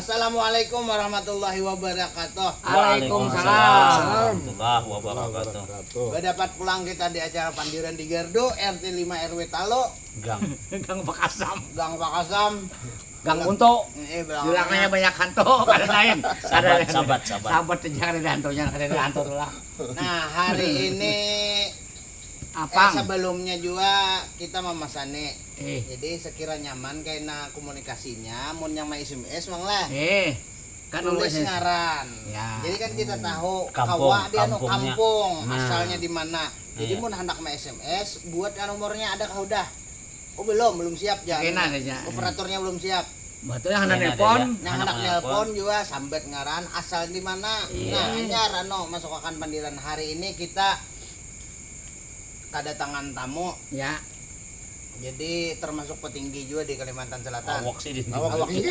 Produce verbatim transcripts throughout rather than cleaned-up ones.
Assalamualaikum warahmatullahi wabarakatuh. Waalaikumsalam. Warahmatullahi wabarakatuh. Berdapat pulang kita di acara Pandiran di Gardu, R T lima R W Talo, Gang. Gang Pakasam, Gang Pakasam. Gang Unto. Eh, Belakangnya belakangnya. Banyak hantu. Kada lain. Sabat, sabat, sabat. Sabat aja kada ada hantunya, kada ada hantu tu lah. Nah, hari ini eh, Apang. Sebelumnya juga kita memasani. Eh, Jadi sekira nyaman kaina komunikasinya, mun yang ma S M S mang lah. eh. Kan Tulis nulis. Ngaran. Ya. Jadi kan kita tahu Kampung, kawa dia anu kampungnya. Kampung, Nah. Asalnya di mana. Jadi Iya. Mun hendak ma S M S, buat kan nomornya ada kah udah? Oh belum, belum siap ya. Kena aja. Operatornya belum siap. Betul yang ada Kena nelpon. aja. Nah, Anak hendak nelpon. Nelpon juga sambat ngaran asal di mana. Iya. Nah, hanyar anu masuk akan Pandiran hari ini kita kedatangan tamu. Ya. Jadi termasuk petinggi juga di Kalimantan Selatan. Awak sih di Awak tinggi.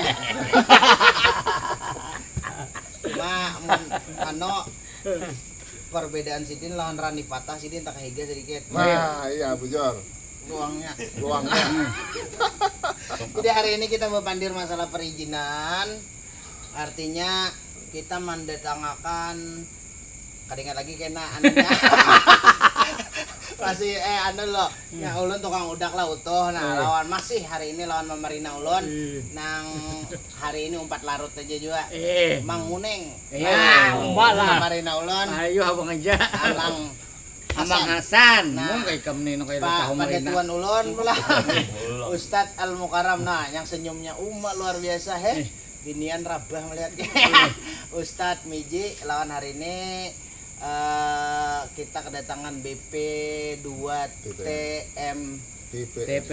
Cuma mun anu perbedaan sidin lawan Rani Patah sidin tak higa sedikit. Nah, iya bujur. Ruangnya. Ruangnya. Jadi hari ini kita mau pandir masalah perizinan. Artinya kita mendatangkan kada ingat lagi kena anunya. Masih eh anu lo. Nah, ulun tukang udak lah utuh. Nah, lawan masih hari ini lawan memerina ulun nang hari ini umpat larut aja juga. Eh. Mang Muneng. Iya, umpat lah. Memerina ulun. Ayo abang aja. Alang Amang Hasan. Hasan. Nah, Mun kayak kamu nih kayak Pa, tahu pada main. tuan ulun pula. Ustadz Al Mukarram, nah yang senyumnya uma luar biasa heh. Binian rabah melihat. Ustadz Miji lawan hari ini eh, kita kedatangan B P dua T M Tipe. T P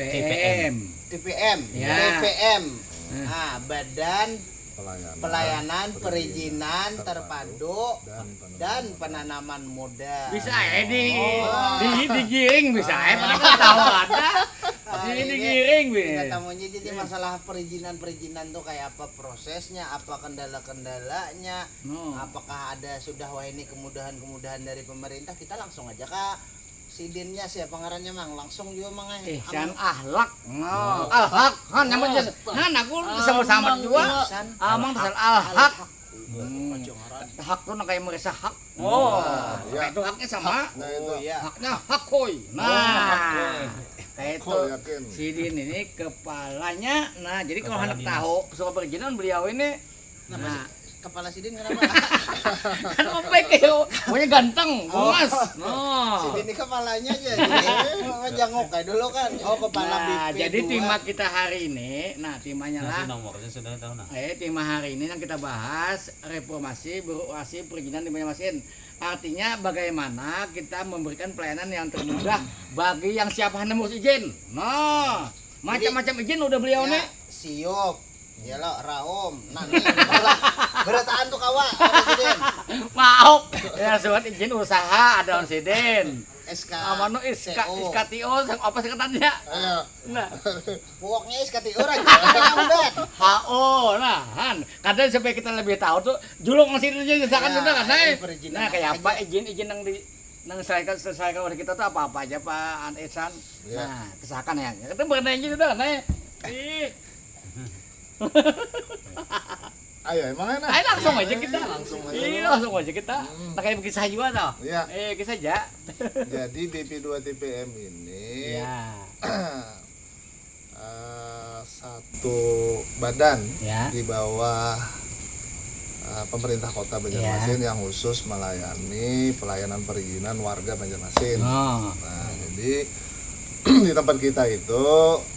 M. T P M, Ya. T P M. Hmm. Nah, Badan Pelayanan. Pelayanan Perizinan Terpadu dan Penanaman Modal. Bisa eh di, Oh. di digiring bisa eh padahal tahu ada. Ah, Di ini digiring kita bisa. tamunya jadi masalah perizinan-perizinan tuh kayak apa prosesnya, apa kendala-kendalanya, No. apakah ada sudah wah ini kemudahan-kemudahan dari pemerintah, kita langsung aja ke sidinnya siapa ngarannya mang, langsung juga mang eh. Ihsan ahlak. No. Alhak. Han nama jas. Han aku sama-sama juga. Ihsan. Amang pesan alhak. Hmm. Hak tuh nang kayak merasa hak. Oh, iya. Itu haknya sama. Nah itu. Oh iya. Haknya hakoi. Nah, kayak itu Koi yakin. Sidin ini kepalanya. Nah, jadi kalau Kepala hendak dinas. Tahu suka perizinan beliau ini. Nah, Nah, kepala sidin kenapa? Kan lembek ya, pokoknya ganteng, Oh. bungas. No. Sidin ini kepalanya aja. Jadi, mau janguk kayak dulu kan. Oh, kepala Nah, B P dua. Jadi tema kita hari ini, nah temanya lah. Nomornya sudah tahu nah. Eh, tema hari ini yang kita bahas reformasi birokrasi perizinan di Banjarmasin. Artinya bagaimana kita memberikan pelayanan yang termudah bagi yang siapa hendak mengurus izin. Nah, macam-macam izin udah beliau Ya, nih. Siup. Ya lo, raum. Nah, nih, berataan tuh kawa, Pak Presiden. Maaf, ya surat izin usaha ada sidin. S K. Amanu iska T O. iska T O sang apa singkatannya? Ayo. Nah, Pokoknya S K T O orang. Lambat. H O nah, han. Kadang supaya kita lebih tahu tuh, julung masih itu aja misalkan Ya, sudah kan, eh, eh. perizinan Nah, apa kayak aja? Apa izin-izin yang di nang saya saya kalau kita tuh apa-apa aja Pak An Ihsan. Ya. Nah, kesakan ya. Kita pernah izin udah kan, eh. Ih. Ayo emang enak. Ayo langsung aja kita. Langsung aja. Iya, langsung aja kita. Nah, kayak kisah juga toh. Iya. Eh, kisah aja. Jadi B P dua T P M ini Ya. eh, satu badan Ya. di bawah eh, pemerintah kota Banjarmasin yang khusus melayani pelayanan perizinan warga Banjarmasin. Oh. Nah, jadi di tempat kita itu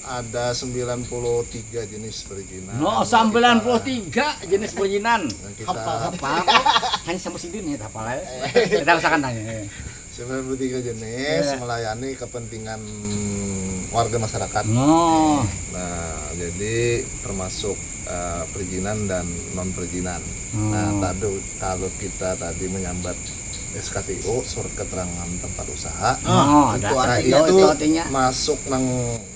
ada sembilan puluh tiga jenis perizinan. No, sembilan puluh tiga jenis perizinan. Yang kita Apa? Hanya sama sidin ya, apa lah. Kita usahakan tanya. sembilan puluh tiga jenis Iya. Melayani kepentingan warga masyarakat. No. Nah, jadi termasuk eh, perizinan dan non perizinan. Hmm. Nah, tadi kalau kita tadi menyambat S K T U, surat keterangan tempat usaha. Oh, Itu ada. artinya Itu, itu itu artinya. Masuk nang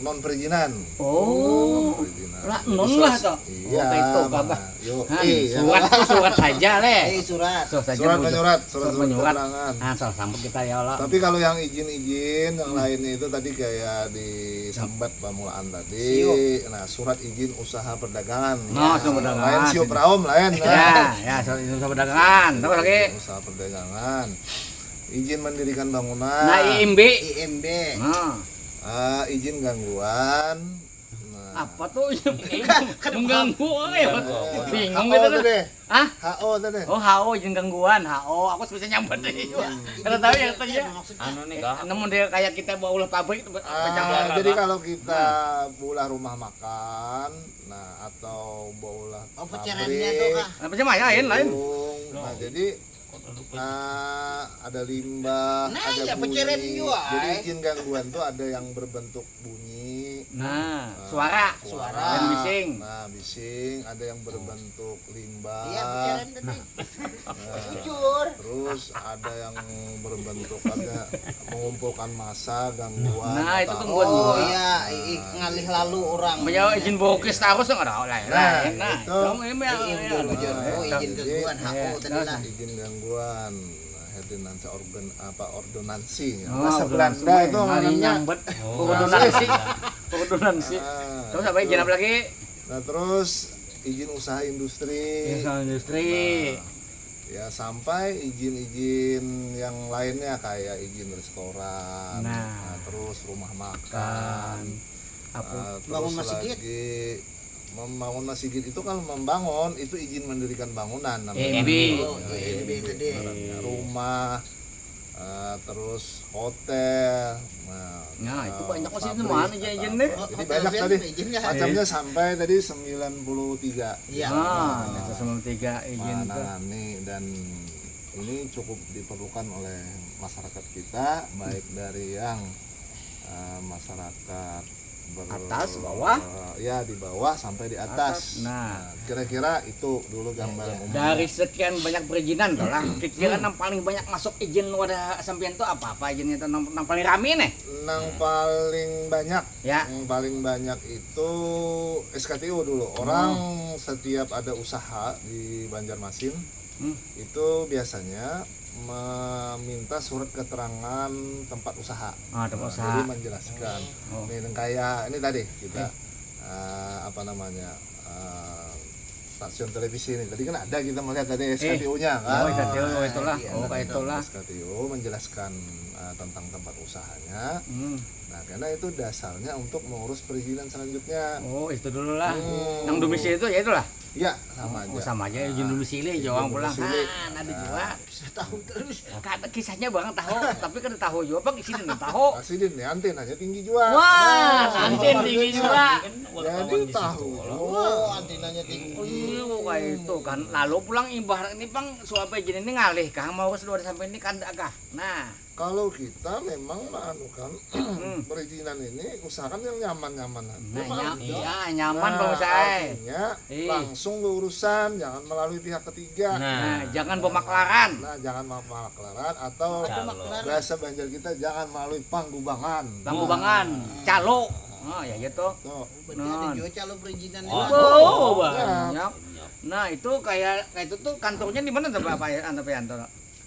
non perizinan. Oh. Perizinan. Lah, Jadi non lah suas- toh. Iya. Oh, kayak itu, Nah, Babah. Yo, Kan, eh, ya. Surat tuh surat saja leh. Eh, surat. Surat saja Surat bujur. Menyurat, surat Surat untuk Menyurat. Keterangan. Nah, salah sambut kita ya Allah. Tapi kalau yang izin-izin, yang lainnya itu tadi kayak disambat pamulaan tadi. Siup. Nah, surat izin usaha perdagangan. Nah, usaha perdagangan. Lain siup raom lain. Ya, ya, surat izin usaha perdagangan. Terus lagi. Usaha perdagangan. Izin mendirikan bangunan. Nah, I M B. I M B. Nah, Ah, izin gangguan. Nah, apa tuh? Mengganggu apa ya? Bingung H O gitu kan. tadi. Hah? H O tadi. Oh, H O izin gangguan, H O. Aku bisa nyambat tadi. Karena tahu yang tadi ya. Maksudnya Anu nih kak. Namun dia kayak kita bawa ulah pabrik itu Ah, jadi kalau kita baulah rumah makan, nah atau baulah Oh, pecerannya tuh kah? Apa sih main lain? gedung, nah jadi ah, ada limbah, Nah, ada ya, bunyi. Peceran juga, Jadi eh. izin gangguan tuh ada yang berbentuk bunyi, Nah, suara. Suara. Dan bising. Nah bising, ada yang berbentuk limbah. Iya, peceran tadi. Jujur. Terus ada yang berbentuk ada mengumpulkan massa, gangguan. Nah, itu atau- gangguan Oh juga. Iya, i- i- ngalih lalu orang. Punya izin bokis terus nggak ada lain. Nah, Nah, itu. dong ini Iya, bujur, bujur. Oh, izin Jadi, gangguan, H O iya, tadi terus lah. Izin gangguan. Nah, ordinansi organ apa ordonansi ya. Oh, Bahasa ordonansi. Belanda itu Hari namanya. Nyambet. Ordonansi. Ordonansi. Ah, Terus apa izin apa lagi? Nah, terus izin usaha industri. Izin industri. Ya sampai izin-izin yang lainnya kayak izin restoran, Nah. nah, terus rumah makan, Kan. Apa? nah, Bangun terus masjid. Lagi membangun masjid itu kalau membangun itu izin mendirikan bangunan namanya. I M B. Oh, I M B tadi. Ibaratnya rumah, eh, terus hotel. Nah, Nah, itu eh, banyak masjid itu pabrik, mana aja atau izin apa. deh. Jadi Hotel banyak Zen tadi. Izin ya. Macamnya sampai tadi sembilan puluh tiga. Iya. Nah, sembilan puluh tiga izin tuh. Menangani dan ini cukup diperlukan oleh masyarakat kita, baik dari yang eh, masyarakat ber- Atas, bawah? Ya, di bawah sampai di atas. Atas, nah. Kira-kira itu dulu gambaran umum. Dari sekian banyak perizinan tuh lah, kira-kira yang paling banyak masuk izin wadah sampean tuh apa-apa izinnya tuh yang, yang paling rame nih? Nang paling banyak, Ya. yang paling banyak itu S K T U dulu. Orang setiap ada usaha di Banjarmasin Hmm. itu biasanya meminta surat keterangan tempat usaha. Ah, tempat Nah, usaha. Jadi menjelaskan. Oh. Nih, yang kayak ini tadi kita eh, apa namanya eh, stasiun televisi ini. Tadi kan ada kita melihat tadi S K T U-nya kan. Oh, S K T U, oh, itulah. Iya, Oh, kayak itulah. S K T U menjelaskan eh, tentang tempat usahanya. Hmm. Nah, karena itu dasarnya untuk mengurus perizinan selanjutnya. Oh, itu dulu lah. Hmm. Yang domisili itu ya itulah. Ya, sama Oh, aja. sama aja izin domisili aja orang pulang. Domisili. Ah, ada juga. Bisa tahu terus. Kada kisahnya bang tahu, tapi kada tahu juga apa kisahnya nang tahu. Sidin nih antenanya tinggi juga. Wah, anten tinggi juga. Jadi tahu juga. Oh, antenanya tinggi. Iya, kayak itu kan. Lalu pulang ibarat ini bang, suapa izin ini ngalih kah? Mau ke sudah sampai ini kan agak. Nah, Kalau kita memang menganukan Hmm. perizinan ini usahakan yang nyaman-nyaman aja. nah, Pak. nyam, iya, nyaman Nah, bang Usai. Artinya Ih. langsung berurusan, jangan melalui pihak ketiga. Nah, jangan pemaklaran. Nah, jangan pemaklaran atau Calo. bahasa Banjar kita jangan melalui panggubangan. Panggubangan, calo. Oh, ya gitu. Tuh. Berarti ada Non. juga calo perizinan. Oh, Oh, banyak. banyak. Nah, itu kayak kayak itu tuh kantornya di mana tuh Bapak ya, Anta Pianto?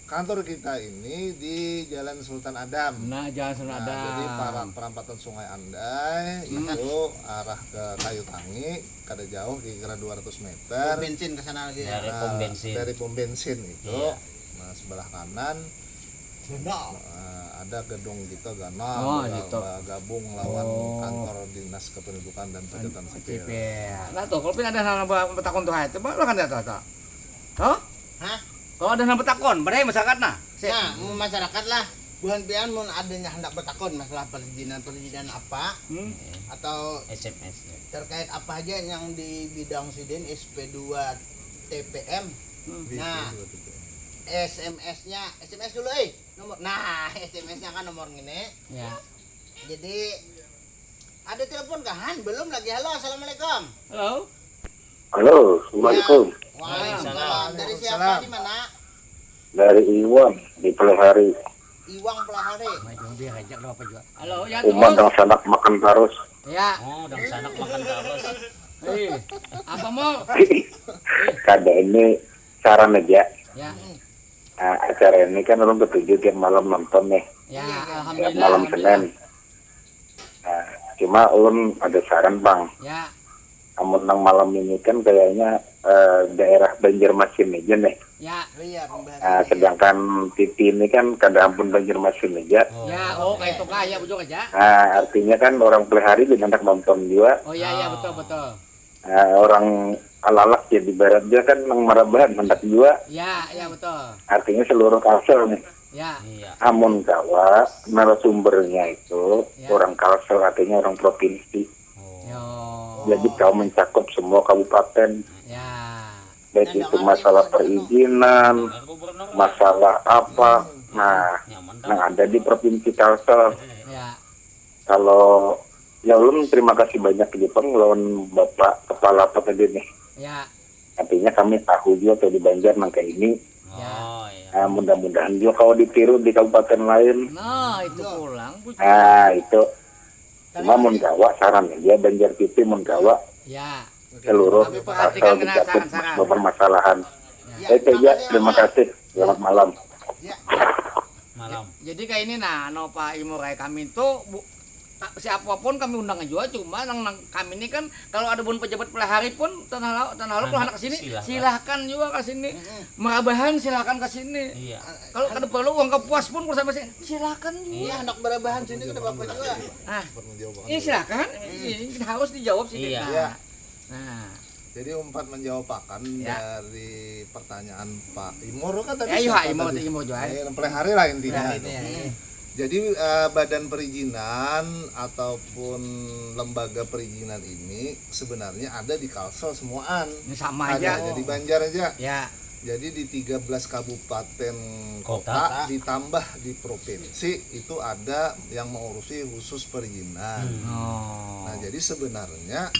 Kantor kita ini di Jalan Sultan Adam. Nah, Jalan Sultan Nah, Adam. Jadi para perempatan Sungai Andai Hmm. itu arah ke Kayu Tangi, kada jauh kira-kira dua ratus Pom meter. Bensin ke sana lagi. Dari Nah, pom bensin. Dari pom bensin itu. Iya. Nah, sebelah kanan Benar. eh, ada gedung kita Ganal Oh, berga- gitu. bergabung lawan Oh. Kantor Dinas Kependudukan dan Catatan Sipil. Sipil. Nah, tuh, kalau pin ada nang bertakon tuh, hai, coba lo kan ada tuh. Tuh? Hah? Kalau ada nang bertakon, berarti masyarakat nah. Sip. Nah, masyarakat lah. Buhan pian mun adanya hendak bertakon masalah perizinan-perizinan apa Hmm. atau S M S. terkait apa aja yang di bidang sidin S P dua T P M. Hmm. Nah, S M S-nya, S M S dulu eh. Nomor. Nah, S M S-nya kan nomor ini. Ya. Jadi ada telepon kahan? Belum lagi. Halo, assalamualaikum. Halo. Halo, assalamualaikum. Waalaikumsalam. Dari siapa, di mana? Dari Iwan di Pelihari. Iwang Pelahari. Maju dia ajak dong apa juga. Halo, ya Umat terus. Dangsanak makan tarus. Ya. Oh, Dangsanak makan tarus. Eh, apa mau? Kada, ini saran aja. Ya. Nah, acara ini kan orang ketujuh tiap malam nonton nih. Ya, alhamdulillah. Tiap malam Senin. Nah, cuma ulun ada saran, Bang. Ya. Amun nang malam ini kan kayaknya eh, daerah Banjarmasin aja nih. Ya. Iya, pembahasan. Nah, sedangkan T V ini kan kada ampun Banjarmasin aja. Ya, oh, kayak itu kah? Ya, bujur aja. Nah, artinya kan orang Pelihari jadi hendak nonton juga. Oh, iya, iya, betul, betul. Nah, orang Alalak jadi barat juga kan nang Marabahan hendak juga. Ya, ya, betul. Artinya seluruh Kalsel nih. Ya. Iya. Amun kawa narasumbernya itu orang Kalsel, artinya orang provinsi. Oh. Jadi kawa mencakup semua kabupaten. Ya. Baik itu masalah perizinan, masalah apa, nah, yang ada di provinsi Kalsel. Ya. Kalau ya ulun terima kasih banyak juga, Bang, lawan Bapak Kepala apa tadi nih. Ya. Artinya kami tahu juga tuh di Banjar nang kayak ini. Ya. Oh, iya. Nah, mudah-mudahan juga kalau ditiru di kabupaten lain. Nah, itu pulang, Bu. Nah, itu. Cuma mun kawa, saran aja Banjar T V mun kawa. Ya. Seluruh asal dicakup bermasalahan. Ya. Itu aja, terima kasih. Selamat malam. Ya. Malam. Jadi kayak ini, nah, no, Pak Imur, kayak kami tuh, Bu, siapapun kami undang juga, cuma nang, nang kami ini kan kalau ada pun pejabat Pelihari pun, Tanah Laut, Tanah Laut, kalau anak ke sini, silahkan juga ke sini. Merabahan, silahkan ke sini. Iya. Kalau kada perlu uang Kapuas pun, kalau sampai sini, silahkan juga. Iya, anak Marabahan sini kada apa-apa juga. Ah, iya, silahkan. Ini harus dijawab sih. Iya. Nah. Jadi umpat menjawabakan dari pertanyaan Pak Imur kan tadi. Ya, iya, siapa Imur tadi? Imur juga. Eh, Pelihari lah intinya. Nah, itu. Jadi eh, badan perizinan ataupun lembaga perizinan ini sebenarnya ada di Kalsel semuaan. Ini sama aja. Ada aja di Banjar aja. Ya. Jadi di tiga belas kabupaten kota, ditambah di provinsi itu ada yang mengurusi khusus perizinan. Oh. Nah, jadi sebenarnya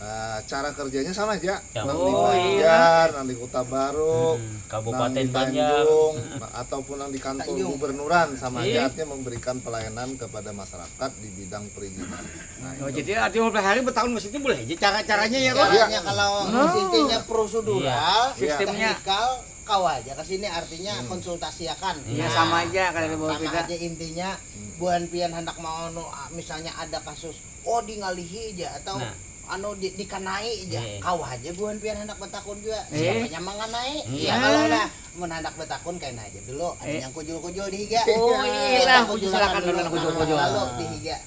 eh, cara kerjanya sama aja. Nang di Banjar, nang di Kota Baru, nang di Tanjung, ataupun nang di kantor gubernuran sama aja, artinya memberikan pelayanan kepada masyarakat di bidang perizinan. Nah, oh, jadi artinya mulai hari bertahun ke sini boleh aja cara-caranya ya, Pak? Caranya kalau intinya prosedural, sistemnya, teknikal, kawa aja ke sini, artinya konsultasiakan. Iya, sama aja kalau mau kita. Sama aja intinya, buhan pian hendak mau anu, ah, misalnya ada kasus, oh, di ngalihi aja atau anu di, dikanai aja. Kawa aja buhan pian hendak bertakun juga. Siapanya mengenai? Iya, kalau dah mun hendak bertakun kaina aja dulu. Ada yang kujul-kujul di higa. Oh, iya lah, kujul, silakan dulu kujul-kujul. Lalu di higa.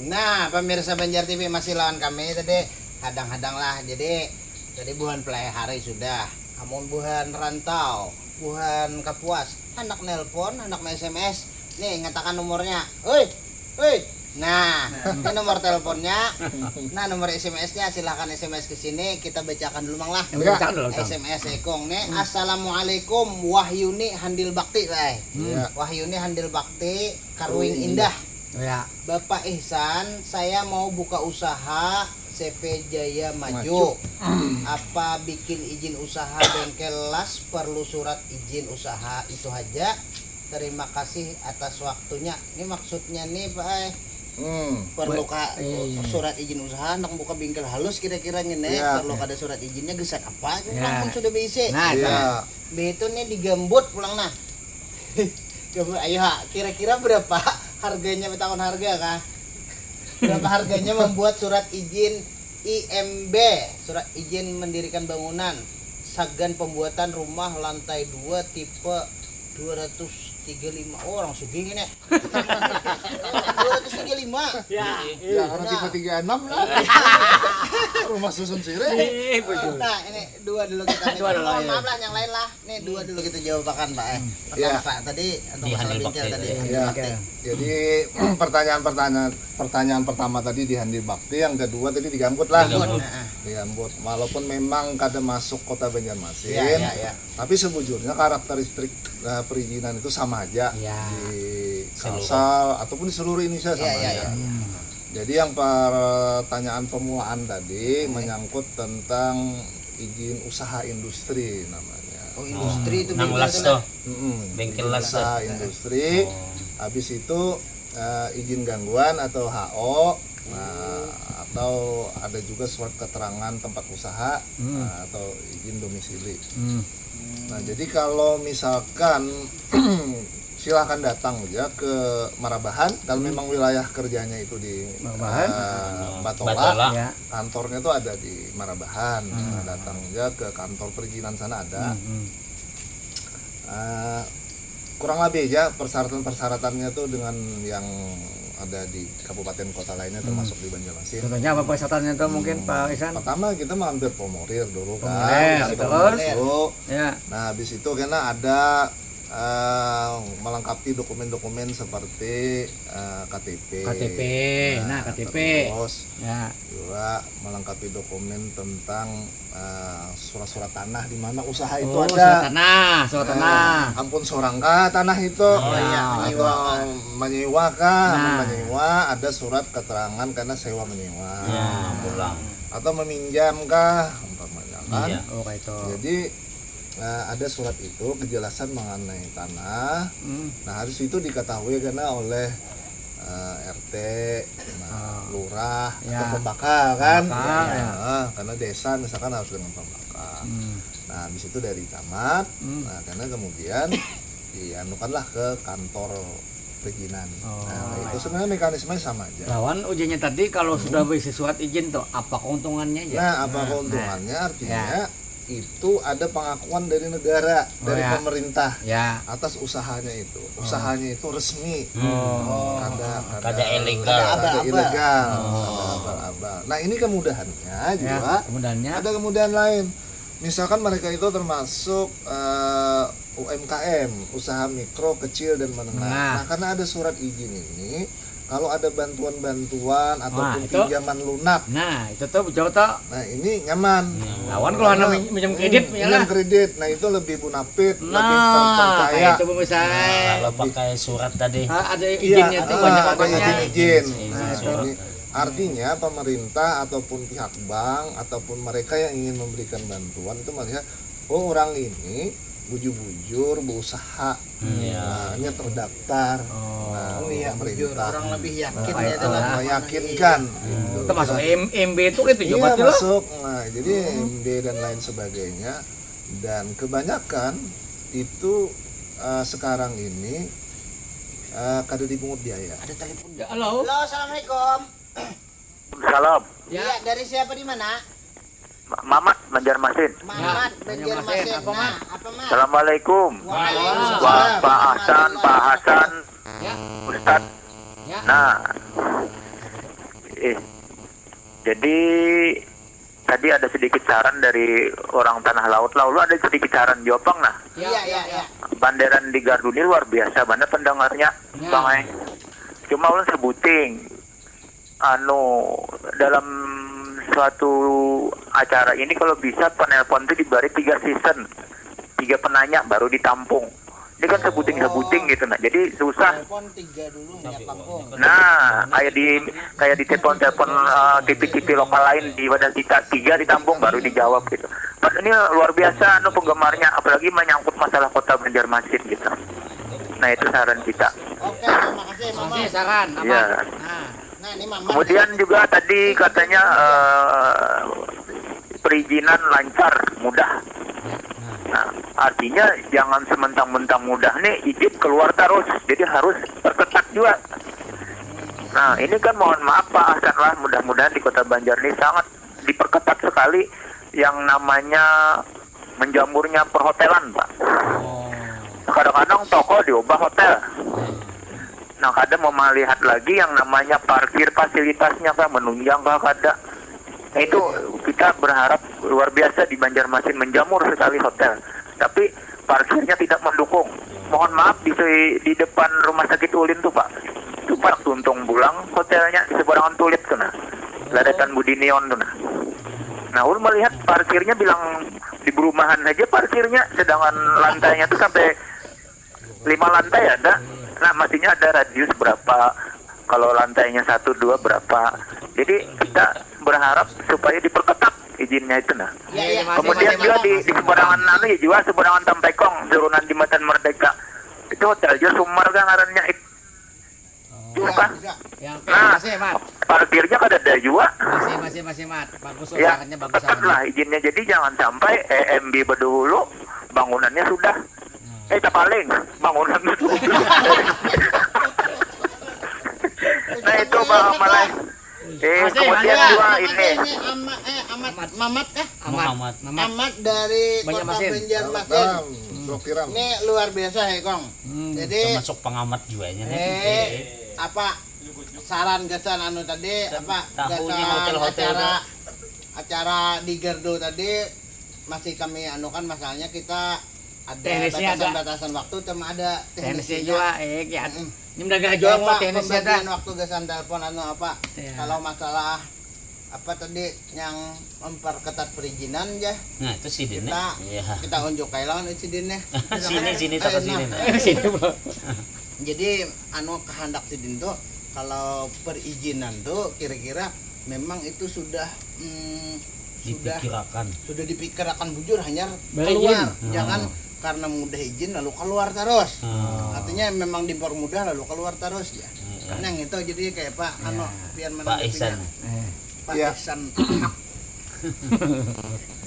Nah, pemirsa Banjar T V, masih lawan kami tadi, hadang-hadang lah. Jadi, tadi buhan Pelihari sudah, amun buhan rantau, buhan Kapuas, handak nelpon, handak me-S M S, nih, ngatakan nomornya. Oi, oi. Nah, ini nomor teleponnya. Nah, nomor S M S-nya, silahkan S M S ke sini, kita bacakan dulu, Mang, lah. Bacakan dulu, Mang. S M S ikung nih. Assalamualaikum, Wahyuni Handil Bakti, bay. Wahyuni Handil Bakti, Karuing Indah. Ya. Bapak Ihsan, saya mau buka usaha C V Jaya Maju. Apa bikin izin usaha bengkel las perlu surat izin usaha itu haja? Terima kasih atas waktunya. Ini maksudnya nih, Pak, eh. Perlu ka surat izin usaha, nak buka bengkel halus kira-kira ngini, perlu kada surat izinnya, gasan apa? Langsung sudah beisi. Nah, begitu nih digambut pulang nah. Coba, ayo, ha, kira-kira berapa harganya, betakun harga kah? Berapa harganya membuat surat izin I M B, surat izin mendirikan bangunan, sagan pembuatan rumah lantai dua tipe dua ratus tiga lima. Oh, orang sugih ini. Dua ratus tiga lima. Ya. Ya, orang tipe tiga enam lah. Rumah susun sirih. Ih, bujur. Nah, ini dua dulu kita. Dua dulu, mohon maaf lah, yang lain lah. Nih, dua dulu kita jawabakan, Pak. Eh. Pertama, ya. Pak, tadi untuk di masalah Handi Bakti bingkil tadi. Ya. Oke. Jadi, pertanyaan-pertanyaan pertanyaan pertama tadi di Handi Bakti, yang kedua tadi di Gambut lah. Di Gambut. Nah, di Gambut. Walaupun memang kada masuk kota Banjarmasin, ya, ya, ya. Tapi sebujurnya karakteristik, eh, perizinan itu sama aja, ya, di seluruh Kalsel ataupun di seluruh Indonesia, ya, sama, ya, aja. Ya. Hmm. Jadi yang pertanyaan pemulaan tadi, hmm, menyangkut tentang izin usaha industri namanya. Oh, industri itu bengkel las tuh. Mm-mm. Bengkel las tuh. Usaha industri. Oh. Habis itu, eh, izin gangguan atau H O. Nah, atau ada juga surat keterangan tempat usaha, hmm, nah, atau izin domisili. Hmm. Nah, jadi kalau misalkan silahkan datang aja ke Marabahan, kalau, hmm, memang wilayah kerjanya itu di Marabahan, eh, Batola, Batola. Ya. Kantornya tuh ada di Marabahan. Hmm. Nah, datang aja ke kantor perizinan sana ada. Hmm, hmm. Eh, kurang lebih aja persyaratan-persyaratannya tuh dengan yang ada di kabupaten kota lainnya, hmm, termasuk di Banjarmasin. Contohnya apa persyaratannya tuh mungkin, hmm, Pak Isan? Pertama kita mampir Formulir dulu kan, formulir, kantor terus? Dulu. Ya. Nah, habis itu kena ada, eh, melengkapi dokumen-dokumen seperti, eh, K T P. K T P. Nah, nah, K T P. Terus, ya, juga melengkapi dokumen tentang, eh, surat-surat tanah di mana usaha itu, oh, ada. Surat tanah, surat, nah, tanah. Ampun seorang kah tanah itu? Oh, iya, atau menyewa kah? Menyewa kah? Nah. Menyewa, ada surat keterangan karena sewa menyewa. Ya, pulang. Atau meminjam kah, umpamanya kan? Iya. Oh, kayak itu. Jadi, eh, ada surat itu kejelasan mengenai tanah. Hmm. Nah, harus itu diketahui karena oleh, eh, R T, nah, ah, lurah, ya, atau pembakal kan? Pembakal, ya, ya. Nah, karena desa misalkan harus dengan pembakal. Hmm. Nah, habis itu dari camat, hmm, nah, karena kemudian dianukanlah ke kantor perizinan. Oh. Nah, itu sebenarnya mekanismenya sama aja. Lawan ujiannya tadi kalau, hmm, sudah berisi surat izin tuh, apa keuntungannya aja? Nah, apa, nah, keuntungannya? Nah. Artinya, ya, itu ada pengakuan dari negara, oh, dari, ya, pemerintah, ya, atas usahanya itu. Oh. Usahanya itu resmi. Hmm. Oh. Kada, kada, kada ilegal. Kada, kada ilegal. Oh. Kada abal-abal. Nah, ini kemudahannya, ya, juga. Kemudahannya? Ada kemudahan lain. Misalkan mereka itu termasuk, eh, U M K M, usaha mikro, kecil, dan menengah. Nah. Nah, karena ada surat izin ini, kalau ada bantuan-bantuan ataupun, nah, itu, pinjaman lunak. Nah, itu tuh betul tuh. Nah, ini nyaman. Hmm, lawan kalau anak, karena min-, minjem kredit, hmm, ya, minjem lah, kredit. Nah, itu lebih bonafit, nah, lebih terpercaya. Kayak itu, pemirsa. Nah, kalau lebih pakai surat tadi. Ah, ada, iya, izinnya tuh, ah, banyak, ada pokoknya izin-izin. Izin, nah, surat. Ini artinya pemerintah ataupun pihak bank ataupun mereka yang ingin memberikan bantuan itu melihat, oh, orang ini bujur-bujur berusaha. Hmm. Iya. Nah, nya terdaftar. Oh. Nah, oh, iya, pemerintah. Bujur. Orang lebih yakin, nah, ya, itu lah, meyakinkan. Hmm. Itu masuk M-, M B itu kan tujuh empat kilo. Iya, masuk. Nah, jadi, hmm, M B dan lain sebagainya. Dan kebanyakan itu, eh, sekarang ini, eh, kada dipungut biaya. Ada telepon. Ya, halo. Halo, assalamualaikum. Salam. Ya. Iya, dari siapa, di mana? Ma-, Mamat, Banjarmasin. Mamat, ya, Banjarmasin. Banjarmasin. Apa, Mat? Nah, apa, Mat? Assalamualaikum. Waalaikumsalam. Wah, Pak Hasan, Pak Hasan, ya, Ustad. Ya. Nah, eh, jadi tadi ada sedikit saran dari orang Tanah Laut lah. Lalu ada sedikit saran jua pang, nah. Iya, iya, iya. Banderan di gardu ini luar biasa banget pendengarnya, ya, Bang, eh. Cuma ulun sebuting, anu, dalam suatu acara ini kalau bisa penelpon itu diberi tiga season, tiga penanya baru ditampung. Ini kan sebuting-sebuting gitu, nah, jadi susah. Telepon tiga dulu, minyak pangkung. Nah, kayak di, kayak di telepon-telepon, eh, T V-T V lokal lain di wadah kita, tiga ditampung baru dijawab gitu. Pas ini luar biasa, anu, penggemarnya, apalagi menyangkut masalah kota Banjarmasin gitu. Nah, itu saran kita. Oke, terima kasih, Mama. Oke, saran apa? Iya. Nah. Nah, ini Mama. Kemudian juga tadi katanya, eh, perizinan lancar, mudah. Nah, artinya jangan sementang-mentang mudah nih izin keluar terus. Jadi harus perketat juga. Nah, ini kan mohon maaf, Pak Hasan lah, mudah-mudahan di Kota Banjar ini sangat diperketat sekali yang namanya menjamurnya perhotelan, Pak. Oh. Kadang-kadang toko diubah hotel. Hmm. Nah, kada mau melihat lagi yang namanya parkir, fasilitasnya kah, menunjang kah, kada. Nah, itu kita berharap luar biasa di Banjarmasin, menjamur sekali hotel. Tapi parkirnya tidak mendukung. Mohon maaf, di, di depan rumah sakit Ulin tuh, Pak. Itu Pak tuntung bulang hotelnya di seberangan Tulip tuh, nah. Ladetan Budinion tuh, nah. Nah, ulun melihat parkirnya bilang di perumahan aja parkirnya, sedangkan lantainya tuh sampai lima lantai ada. Nah, maksudnya ada radius berapa, kalau lantainya satu dua berapa. Jadi kita berharap supaya diperketat izinnya itu, nah. Ya, ya, masih, Kemudian masih, juga masih, di, masih. Di seberangan anu ya juga, seberangan Tampekong, turunan Jembatan Merdeka. Itu hotel juga Sumar kah ngarannya, itu Oh, kah? bisa. Yang Nah, masih, Mat. Parkirnya kada ada juga. Masih, masih, masih, Mat. Bagus loh, Ya, sarannya bagus ketat sarannya. Lah izinnya. Jadi jangan sampai E M B bedahulu, bangunannya sudah. Nah. Eh, tak paling bangunan. Nah, itu, Pak, malah. Eh, Masih, kemudian masih. Juga Makanya ini. Ini Ama- eh, Amat, Mamat kah? Muhammad. Mamat. Amat dari kota Banjarmasin. Banjarmasin. Salam, Bro Kiram. Ini luar biasa ya, Kong. Hmm. Jadi Termasuk pengamat juga ini. eh apa saran gasan anu tadi, apa Tahu ini gasan hotel-hotel acara dah. Acara di Gerdo tadi masih kami anukan, masalahnya kita ada Teknisnya ada. Batasan-batasan waktu, cuma ada Teknisnya teknisnya. Juga, eh, ya. Mm-mm. Ini mendagang Ya, juga mau Pak, teknisnya dah. Pembagian waktu gasan telepon anu apa? Ya. Kalau masalah apa tadi yang memperketat perizinan ya, Nah, itu si Dene. kita Iya. kita unjuk aja lawan si Dene. Sini, sini, Eh, tak ke nah, sini. Nah. Sini, Bro. Jadi anu kehendak sidin tuh kalau perizinan tuh kira-kira memang itu sudah mm, sudah Dipikirakan. Sudah dipikirakan bujur, hanyar Berizin. Keluar, Hmm. Jangan karena mudah izin lalu keluar terus. Hmm. Artinya memang dipermudah lalu keluar terus ya. Hmm. Yang itu jadi kayak Pak anu pian Pak Ihsan. Eh. Pak Ya. Ihsan.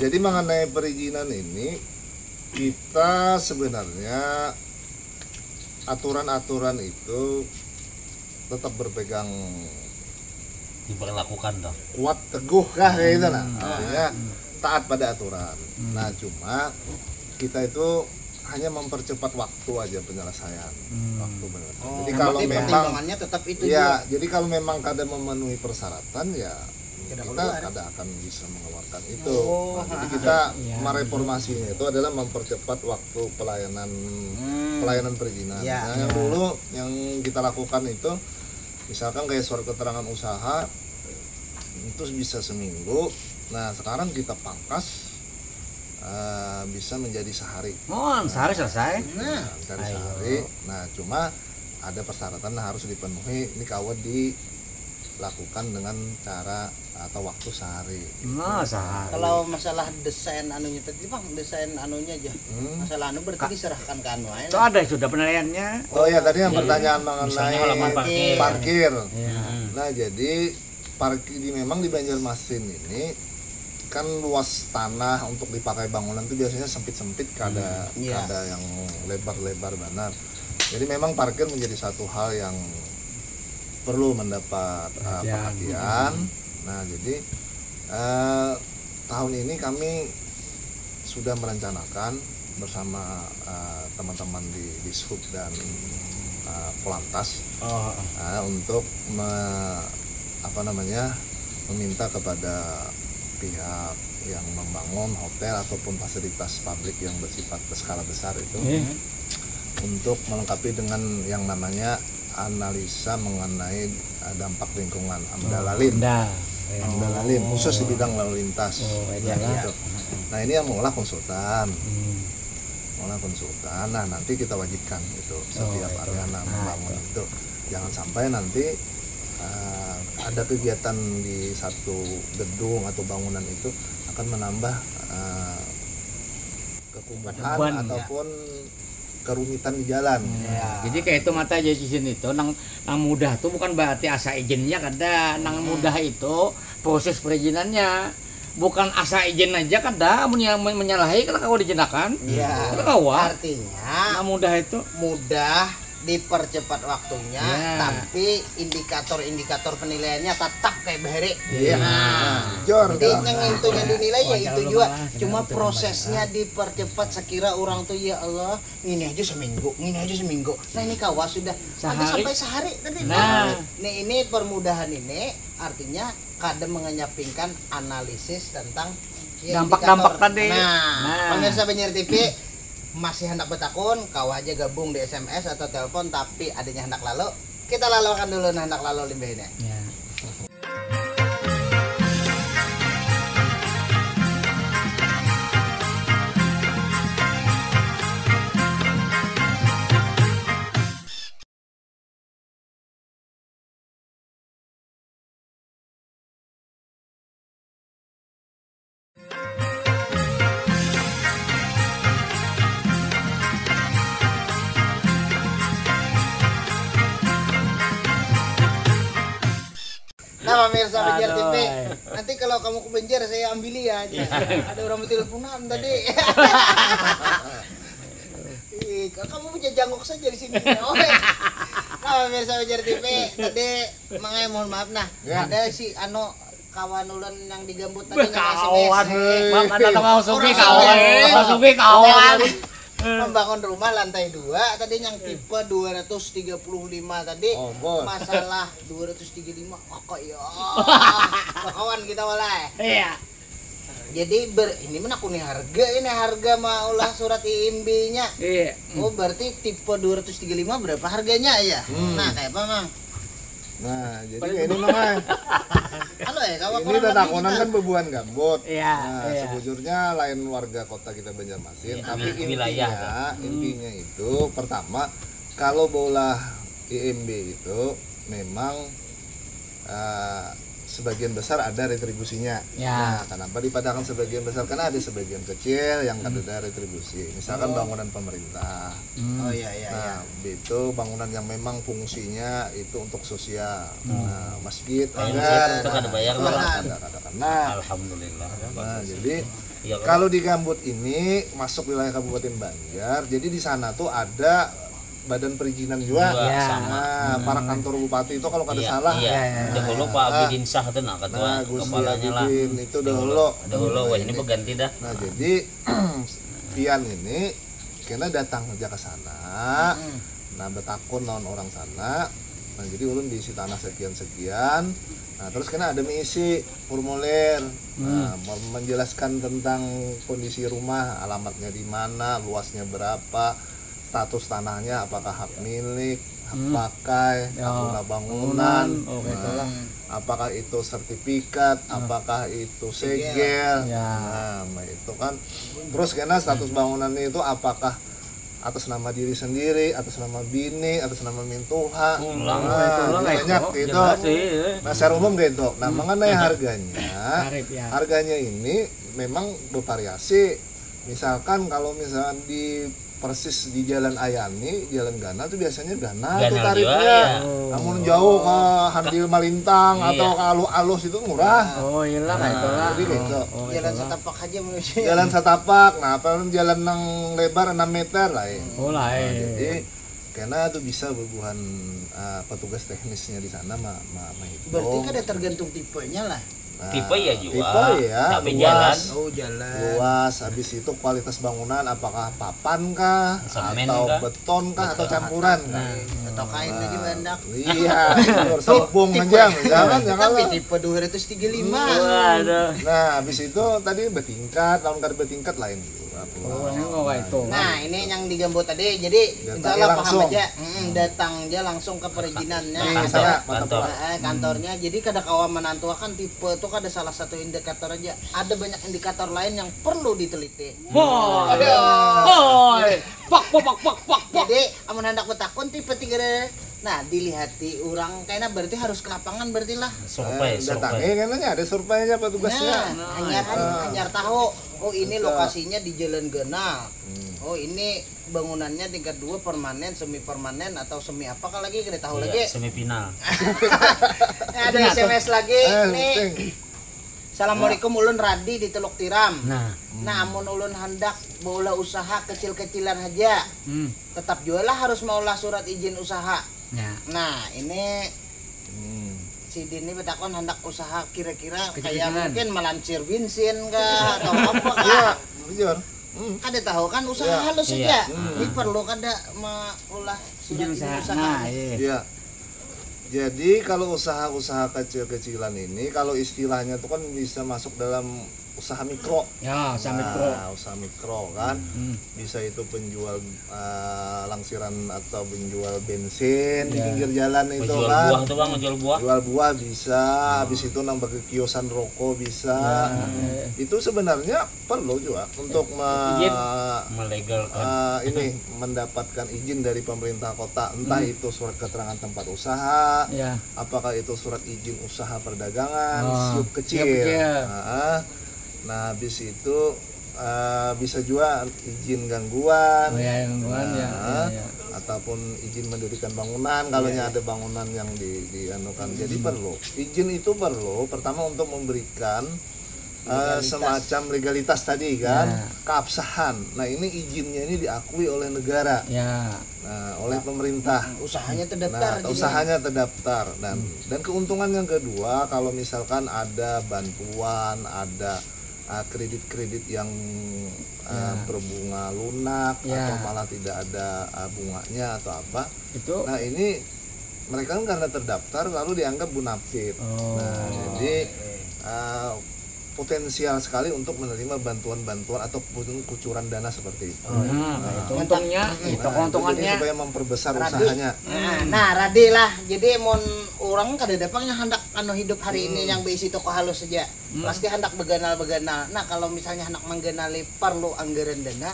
Jadi mengenai perizinan ini, kita sebenarnya aturan-aturan itu tetap berpegang Diberlakukan toh. Kuat teguh kah kayak gitu, nah. Artinya taat pada aturan. Nah, cuma kita itu hanya mempercepat waktu aja penyelesaian. Waktu penyelesaian. Jadi kalau memang Tetap itu ya, jadi kalau memang kada memenuhi persyaratan, ya Kada kita keluar. Kada akan bisa mengeluarkan itu. Oh, Nah, jadi kita iya. Mereformasinya itu adalah mempercepat waktu pelayanan pelayanan perizinan. Ya. Nah, yang dulu yang kita lakukan itu misalkan kayak surat keterangan usaha itu bisa seminggu. Nah, sekarang kita pangkas eh, bisa menjadi sehari. Oh, sehari selesai. Nah, Mencari Ayo. Sehari. Nah, cuma ada persyaratan yang harus dipenuhi. Ini kawa dilakukan dengan cara atau waktu sehari. Nah, sehari. Kalau masalah desain anunya tadi, Bang, desain anunya aja. Hmm. Masalah anu berarti diserahkan ke anu aja. Itu ada sudah penilaiannya. Oh ya, tadi yang pertanyaan Misalnya mengenai halaman parkir. Parkir. Ya. Nah, jadi parkir di memang di Banjarmasin ini kan luas tanah untuk dipakai bangunan itu biasanya sempit-sempit, kada Iya. kada yang lebar-lebar benar. Jadi memang parkir menjadi satu hal yang perlu mendapat uh, Perhatian. Perhatian. Nah, jadi uh, tahun ini kami sudah merencanakan bersama uh, teman-teman di Dishub dan uh, Polantas Oh, uh, untuk me- apa namanya, meminta kepada pihak yang membangun hotel ataupun fasilitas publik yang bersifat berskala besar itu Iya. untuk melengkapi dengan yang namanya analisa mengenai uh, dampak lingkungan AMDAL LALIN. Dah. AMDAL LALIN khusus di bidang lalu lintas. Oh, Nah, iya, iya. Gitu. Nah, ini yang mengolah konsultan. Hmm. Mengolah konsultan. Nah, nanti kita wajibkan itu setiap itu. Ariana Nah, membangun itu. Jangan sampai nanti uh, ada kegiatan di satu gedung atau bangunan itu akan menambah uh, kekumuhan Beban, ya. Ataupun kerumitan di jalan. Ya. Jadi kayak itu mata aja izin itu nang nang mudah tuh bukan berarti asa izinnya kada, nang mudah itu proses perizinannya. Bukan asa izin aja kada, mun yang men- menyalahi kada kawa dijinakan. Iya. Kada kawa. Artinya Nang mudah itu. Mudah dipercepat waktunya, Ya. Tapi indikator-indikator penilaiannya tetap kayak bahari. Iya. Nah, Jor. Jadi yang intinya dinilai ya itu juga. Cuma prosesnya dipercepat sekira orang tuh, ya Allah, ini aja seminggu, ini aja seminggu. Nah, ini kawa sudah ada Sehari. Sampai sehari tadi. Nah. Nah, ini permudahan ini artinya kada mengenyampingkan analisis tentang ya, Dampak-dampak indikator. Tadi. Nah, Nah. Pemirsa Banjar T V masih hendak bertakun, kawa aja gabung di S M S atau telepon, tapi adanya hendak lalu, kita laluakan dulu nah hendak lalu limbah ini. Ya. Nah, pemirsa Banjar Aduh. T V, nanti kalau kamu ke Banjar saya ambil ya. Ada orang berteleponan tadi. Ih, kamu punya jangkok saja di sini. Oh, ya. Nah, pemirsa Banjar T V, tadi Mang Ai mohon maaf nah. Ya. Ada si anu kawan ulun yang digambut tadi Beh, yang kawan. S M S. Mang, mana tuh Mang Subi Orang kawan. Subi. Mang Subi kawan. Membangun rumah lantai dua tadi yang tipe dua ratus tiga puluh lima tadi Oh, bos. Masalah dua ratus tiga puluh lima oh kok ya kawan kita malah Iya. Jadi ber, ini menakuni harga ini harga maulah surat I M B-nya. Iya. Oh berarti tipe dua ratus tiga puluh lima berapa harganya ya? Hmm. Nah kayak apa mang? Nah, jadi kayak ini mang ai. Halo ya kawan Ini tatakonan kan bebuhan gambut. Iya, Nah, iya. Sebujurnya lain warga kota kita Banjarmasin, Iya, tapi wi- wilayah. Intinya, intinya itu pertama kalau bola I M B itu memang eh, sebagian besar ada retribusinya. Ya. Nah, kenapa dipatahkan sebagian besar? Karena ada sebagian kecil yang kada ada retribusi. Misalkan bangunan pemerintah. Hmm. Oh iya iya. Nah, itu bangunan yang memang fungsinya itu untuk sosial. Nah, masjid, Kayak ada, masjid itu kada bayar lah. Ada, ada, ada. Nah, Alhamdulillah. Nah, jadi Iya, kan? Kalau di Gambut ini masuk wilayah Kabupaten Banjar, jadi di sana tuh ada badan perizinan juga. Juga Ya. sama. Nah, para kantor bupati itu kalau kada Iya, salah. Iya. Iya, iya. Dahulu Pak Abidin Syah tuh nah ketua Nah, Gus kepalanya lah. Abidin itu dahulu. Dahulu, wah ini berganti dah. Nah, jadi pian ini kena datang aja ke sana. Nah, betakun lawan orang sana. Nah, jadi ulun diisi tanah sekian-sekian. Nah, terus kena ada mengisi formulir. Nah, mem- menjelaskan tentang kondisi rumah, alamatnya di mana, luasnya berapa, status tanahnya, apakah hak milik, hak Hmm. pakai, Ya, hak guna bangunan, bangunan, oh, gitu nah, lah. apakah itu sertifikat, apakah itu segel, Ya. nah, itu kan. Terus kena status bangunannya itu apakah atas nama diri sendiri, atas nama bini, atas nama mintuha. Ulang, Nah, itu lah, banyak itu. gitu. Jelas sih, ya. Nah, secara umum gitu. Nah, mengenai harganya, Tarif, ya. harganya ini memang bervariasi. Misalkan kalau misalkan di persis di Jalan Ayani, Jalan Ganal tuh biasanya ganal, tuh Ganal tarifnya. juga, ya. Namun jauh ke Handil Malintang Iya. Atau ke alus-alus itu murah. Oh, iya lah, Nah, itu lah. jadi gitu. Oh, Jalan itu lah. setapak aja manusia. Jalan setapak, nah apa jalan nang lebar enam meter lah ya. Oh, lah. Nah, Eh. Jadi karena tuh bisa bubuhan eh, petugas teknisnya di sana ma, ma, mahitung. Berarti kada tergantung tipenya lah. Nah, Tipe ya juga, tipe ya, tapi luas, Oh jalan. luas. Habis itu kualitas bangunan apakah papan kah, Semen atau kah? beton kah, atau campuran. Atau kain aja bandak. Iya, bersambung aja, jangan ya Tapi kalau. tipe dua ratus tiga puluh lima. Waduh. Nah, habis itu tadi bertingkat, lawan kada bertingkat lain juga. Oh, yang kau itu. Nah, ini yang digambut tadi. Jadi Datang insya Allah paham langsung. Aja. Mm, datang aja langsung ke perizinannya. Di Kantor, sana, kantor. Eh, kantornya. Jadi kada kawa menantuakan tipe itu kada salah satu indikator aja. Ada banyak indikator lain yang perlu diteliti. Boy. Boy. Pak, pak, pak, pak, pak, pak. Jadi amun hendak bertakun tipe tiga deh. Nah, dilihati orang kayaknya berarti harus ke lapangan berarti lah. Survei, Eh, datangi survei. Kan ada surveinya petugasnya. Nah, hanya kan hanya tahu oh ini lokasinya di Jalan Ganal. Oh ini bangunannya tingkat dua permanen, semi permanen atau semi apakah lagi kita tahu Iya, lagi. Semifinal. Ada S M S lagi Eh, nih. Ting. Assalamualaikum, ulun Radi di Teluk Tiram. Nah, nah, amun ulun handak baulah usaha kecil-kecilan haja, hmm. tetap jua lah harus maulah surat izin usaha. Ya. Nah, ini hmm. Si Dini betakon handak usaha kira-kira kayak mungkin melansir bensin kah atau apa kah? Iya, bujur. Hmm. Kada tahu kan usaha ya. halus iya. saja. Hmm. Ini perlu kada maulah surat izin usaha. Nah, iya. Ya. Jadi kalau usaha-usaha kecil-kecilan ini, kalau istilahnya itu kan bisa masuk dalam usaha mikro. Ya, usaha mikro. Nah, usaha mikro kan. Hmm. Bisa itu penjual uh, langsiran atau penjual bensin ya. di pinggir jalan itu penjual kan. Buah tuh bang, jual buah. Jual buah bisa, hmm. habis itu nambah ke kiosan rokok bisa. Ya. Itu sebenarnya perlu juga untuk me melegalkan uh, ini mendapatkan izin dari pemerintah kota, entah hmm. itu surat keterangan tempat usaha, ya. apakah itu surat izin usaha perdagangan, oh, siup kecil. Siup kecil. Nah, nah, habis itu uh, bisa juga izin gangguan. Oh, ya, gangguan nah, ya. Ya, ya. Ataupun izin mendirikan bangunan kalau ya, ya. ada bangunan yang di dianukan. Hmm. Jadi perlu. Izin itu perlu pertama untuk memberikan uh, semacam legalitas tadi kan, ya. keabsahan. Nah, ini izinnya ini diakui oleh negara. Ya. Nah, oleh pemerintah. Usahanya terdaftar. Nah, usahanya terdaftar dan hmm. dan keuntungan yang kedua kalau misalkan ada bantuan, ada uh, kredit-kredit yang uh, ya. berbunga lunak ya. atau malah tidak ada uh, bunganya atau apa. Itu. Nah, ini mereka kan karena terdaftar lalu dianggap bonafit. Oh. Nah, jadi uh, potensial sekali untuk menerima bantuan-bantuan ataupun kucuran dana seperti itu. Oh, nah, nah, itu untungnya, nah, itu keuntungannya supaya memperbesar Radi. usahanya. Nah, nah, Radi lah. Jadi mon orang kada dapangnya hendak anu hidup hari hmm. ini yang berisi toko halus saja. Hmm. Pasti hendak beganal-beganal. Nah, kalau misalnya hendak mengganali perlu anggaran dana,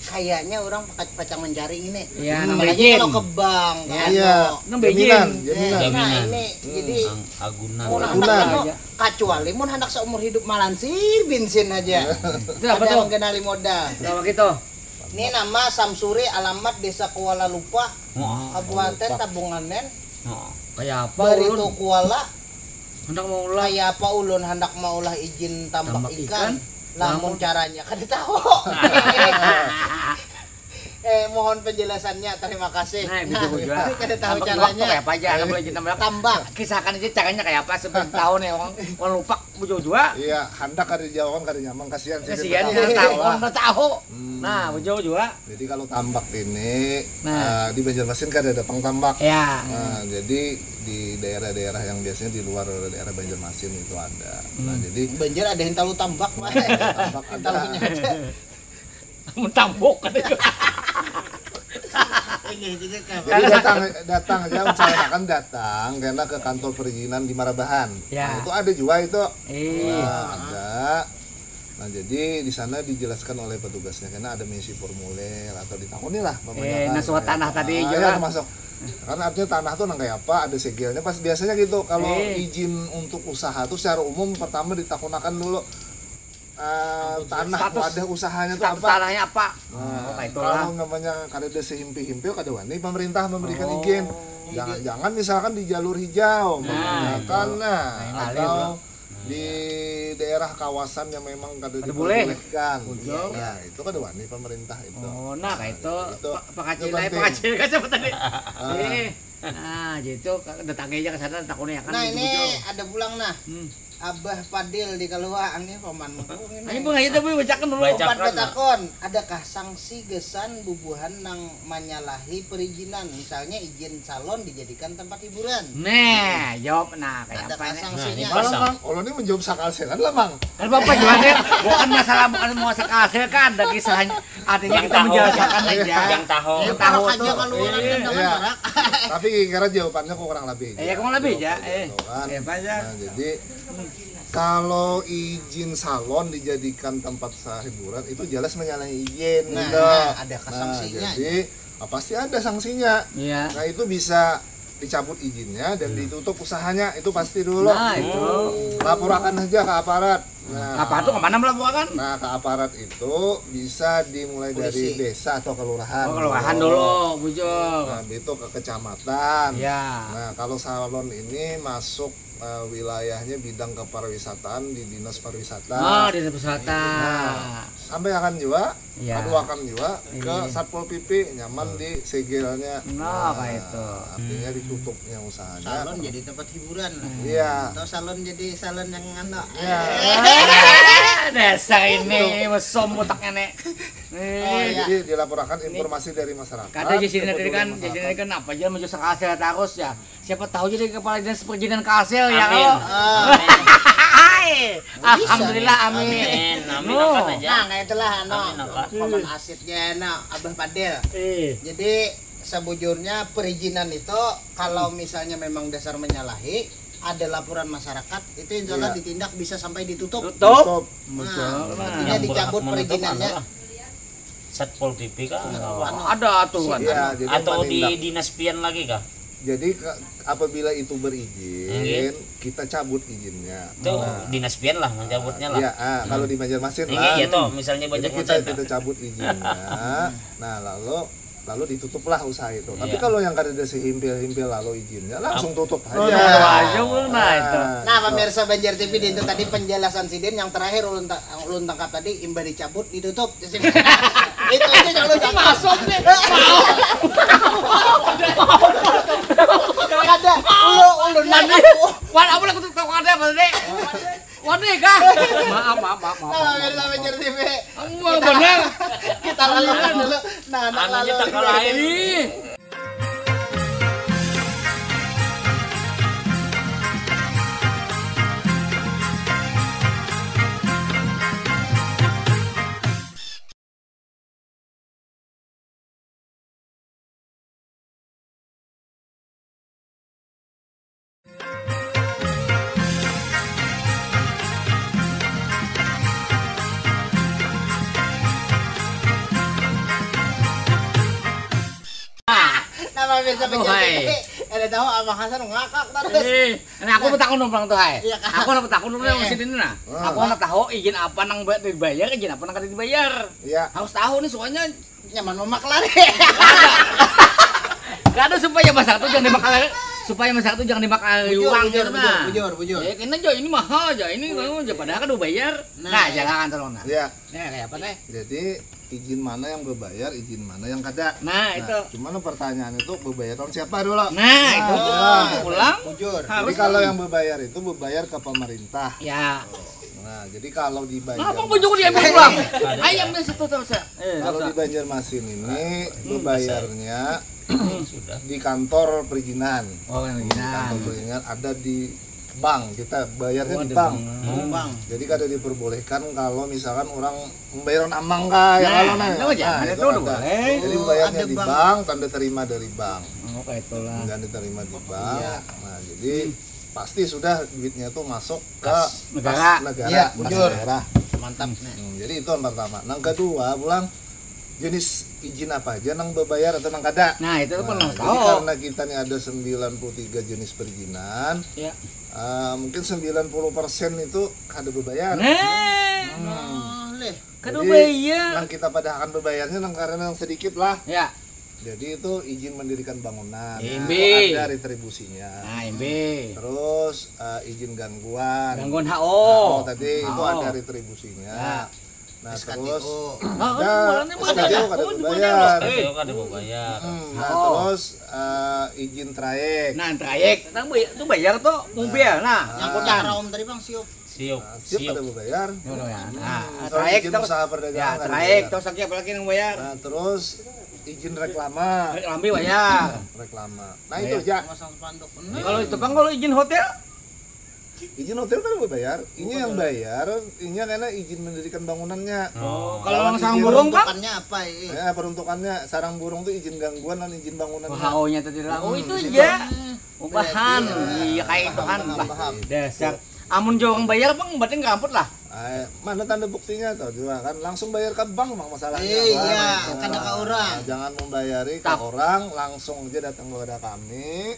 kayaknya orang pacang mencari ini. Ya, hmm. Apalagi kalau ke bank, ya. Kan, iya. Jaminan, jaminan. Nah, ini hmm. jadi agunan. Agunan. Kecuali mun handak seumur hidup malansir bensin aja. Itu apa tuh? Mengenali modal. Apa gitu? Ini nama Samsuri, alamat Desa Kuala Lupa, oh, Kabupaten Tabunganen. Oh. Kayak apa Barito ulun? Kuala. Hendak maulah. Kayak apa ulun hendak maulah izin tambak, tambak ikan. Ikan. Lamun caranya kada tahu. Eh, mohon penjelasannya, terima kasih. Nah, nah, juga. Tapi kada tahu caranya. Kayak apa aja, anak mulai tambak. Tambak. Kisahkan aja caranya kayak apa, sebelum tahu nih, orang, orang lupa, bujur juga. Iya, hendak kada dijawab, kada nyaman, kasihan sih. Kasihan, tahu. Tahu. Hmm. Nah, bujur juga. Jadi kalau tambak ini nah. uh, di Banjarmasin kada ada pang tambak. Ya. Nah, jadi di daerah-daerah yang biasanya di luar daerah Banjarmasin itu ada. Hmm. Nah, jadi Banjar ada yang tahu tambak, tambak ada. Mentambok kan itu. Jadi datang datang aja misalkan datang karena ke kantor perizinan di Marabahan. Ya. Nah, itu ada juga itu. Iya. Nah, ada. Nah, jadi di sana dijelaskan oleh petugasnya karena ada mengisi formulir atau ditakuni lah eh, nah, surat tanah tadi ah, juga. Ya, masuk. Karena artinya tanah tuh nang kayak apa, ada segelnya pas biasanya gitu. Kalau eh. izin untuk usaha tuh secara umum pertama ditakunakan dulu uh, tanah status, wadah usahanya tuh apa? Tanahnya apa? Nah, oh, kalau namanya kada ada sehimpi-himpi kada wani pemerintah memberikan oh, izin. Jangan-jangan misalkan di jalur hijau nah, menggunakan nah, nah atau di daerah kawasan yang memang kada diperbolehkan. Nah, itu kada wani pemerintah itu. Oh, nah, nah itu. Itu, itu pakacilai, pakacilai siapa tadi? Ah. Eh, nah, jadi itu datangnya aja ke sana takutnya kan. Nah, ini ada pulang nah. Hmm. Abah Padil di Kaluha, angin paman mukung ini. Ayo bang, ayo tapi bacakan dulu. Bacakan. Empat batakon, adakah sanksi gesan bubuhan nang menyalahi perizinan, misalnya izin salon dijadikan tempat hiburan? Nah, jawab nah kayak apa nih? Adakah sanksinya? Nah, ini kalau mang, kalau ini menjawab sakal selan lah mang. Kan bapak juga kan, bukan masalah bukan mau sakal selan kan, ada kisahnya. Artinya kita menjelaskan aja. Yang tahu. Yang tahu aja kalau orang yang dengar. Tapi kira jawabannya kurang lebih. Iya, kurang lebih ya. Eh, nah, jadi kalau izin salon dijadikan tempat usaha hiburan itu jelas menyalahi izin. Nah, gitu. Nah, ada sanksinya. Nah, jadi ah, pasti ada sanksinya. Iya. Nah, itu bisa dicabut izinnya dan hmm. ditutup usahanya itu pasti dulu. Nah, itu. Laporakan aja ke aparat. Nah, apa tuh, kemana melaporkan? Nah, ke aparat itu bisa dimulai dari desa atau kelurahan. Oh, kelurahan dulu, bujur. Nah, itu ke kecamatan. Ya. Nah, kalau salon ini masuk, eh, wilayahnya bidang kepariwisataan di dinas pariwisata. Oh, dinas pariwisata. Nah, sampai akan juga, ya, aduakan juga ke Satpol P P, nyaman di segelnya. Nah, apa itu? Artinya ditutupnya usahanya. Salon jadi tempat hiburan lah. Iya. Atau salon jadi salon yang anu. Iya. Dasar ini mesum utaknya, Nek. Oh, iya. Jadi dilaporkan informasi dari masyarakat. Kada, jadi sini tadi kan, jadi sini kan apa aja menjual kasir terus ya. Siapa tahu jadi kepala dinas perizinan Kalsel ya. Amin. Amin. Alhamdulillah, amin. Amin. Amin. Nah, nah, itulah, anu, paman asit ya, nah, Abah Padel. Eh. Jadi, sebujurnya perizinan itu, kalau misalnya memang dasar menyalahi, ada laporan masyarakat, itu insya Allah ditindak, bisa sampai ditutup. Tutup. Nah, artinya dicabut perizinannya. Satpol P P kah? Ada aturan. Iya, jadi atau di dinas pian lagi kah? Jadi, apabila itu berizin, kita cabut izinnya. Itu dinas pian lah mencabutnya lah. Iya, kalau di Banjarmasin lah. Iya, toh, misalnya Banjarmasin, kita cabut izinnya. Nah, lalu, lalu ditutuplah usaha itu. Tapi kalau yang kada ada sehimpil-himpil lalu izinnya, langsung tutup aja. Nah, itu. Nah, pemirsa Banjar T V, itu tadi penjelasan sidin yang terakhir ulun ta-, ulun tangkap tadi, imbah dicabut, ditutup. Itu aja kalau tak masuk nih. Kada. Ulu, ulun nanya. Wan, apa lah kutuk kau ada apa tadi? Waduh, kah? Maaf, maaf, maaf, maaf. Nah, pemirsa Banjar T V. Wah, benar. Kita lanjutkan dulu. Nah, nah, lalu. Ini. Nama biasa. Aduh, hai. Ada tahu Abang Hasan ngakak terus. Eh, nah, aku bertakun dong, Bang, tuh, hai. Iya, Kak. Aku nak bertakun dong, eh, sidin, nah. Aku nak tahu izin apa nang ba-, dibayar, izin apa nang kada dibayar. Iya. Harus tahu nih, soalnya nyaman memaklari. Kada, supaya masak tuh jangan dimaklari, supaya masak tuh jangan dimaklari. Bujur, uang bujur, gitu, bujur, nah. Bujur, bujur. Ya, kena aja, ini mahal aja, ini, hmm, aja, padahal kan udah bayar. Nah, nah, ya, jalan tolong, nah. Iya. Nah, kayak apa nih? Jadi, izin mana yang berbayar, izin mana yang kada. Nah, nah, itu. Cuman pertanyaan itu, berbayar tahun siapa dulu? Nah, nah, itu. Nah, pulang. Bujur. Harus. Jadi, kalau yang berbayar itu berbayar ke pemerintah. Ya. Nah, jadi kalau di Banjarmasin. Kenapa baju diambil pulang? Ayam nih situ terus ya. Eh, kalau di Banjarmasin ini, hmm, berbayarnya di kantor perizinan. Oh, yang di kantor perizinan, ada di bank, kita bayarnya di bank. Oh, di bank. Hmm. Bank. Jadi kada diperbolehkan kalau misalkan orang membayar amang kah, ya, nah, kalau, nah, itu aja. Nah, ada itu tuh ada. Boleh. Jadi bayarnya di bank, tanda terima dari bank. Oh, kayak itulah. Tanda terima di bank. Iya. Nah, jadi pasti sudah duitnya tuh masuk ke kas negara. Kas negara. Iya, bujur. Daerah. Mantap nih. Hmm, jadi itu yang pertama. Yang kedua, pulang, jenis izin apa aja nang berbayar atau nang kada. Nah, itu pun, nah, jadi tahu. Karena kita nih ada sembilan puluh tiga jenis perizinan, ya, eh, mungkin sembilan puluh persen itu kada berbayar. Nah. Hmm. Kada bayar. Jadi, nang kita padahakan berbayarnya nang karena yang sedikit lah. Ya. Jadi itu izin mendirikan bangunan. Nah, itu ada retribusinya. Nah, imbe. Terus, eh, izin gangguan. Gangguan H O. H O tadi itu ada retribusinya. Ya. Nah, terus ada S K T O. Nah, ada S K T O kada berbayar. S K T O kada berbayar. Hmm, nah, terus, eh, izin trayek. Nah, trayek. Nah, bayar, itu bayar tuh, mobil. Nah, angkutan. Nah, yang raum tadi, Bang, siup. Siup, nah, siup siup. Ada berbayar. Nah, hmm, misalnya trayek izin usaha perdagangan ya, ada trayek, bayar. Terus lagi apa lagi yang bayar? Nah, terus izin reklama. Reklama bayar. Reklama. Nah, bayar. Itu aja. Masang spanduk. Kalau itu, Bang, kalau izin hotel? Izin hotel kan berbayar. Ini yang bayar, ini karena izin mendirikan bangunannya. Oh, kalau sarang burung, Bang? Peruntukannya apa, eh? Ya, peruntukannya sarang burung tuh izin gangguan dan izin bangunannya. Oh, H O-nya tadi lah. Oh, hmm, itu aja. Ubahan. Iya, kayak itu kan. Paham, paham. Dasar. Amun jua urang bayar, Bang, berarti ngeramput lah. Eh, mana tanda buktinya tuh juga kan? Langsung bayar ke bank, Bang, masalahnya. Eh, iya, kada ke orang. Nah, jangan membayari ke orang, langsung aja datang kepada kami.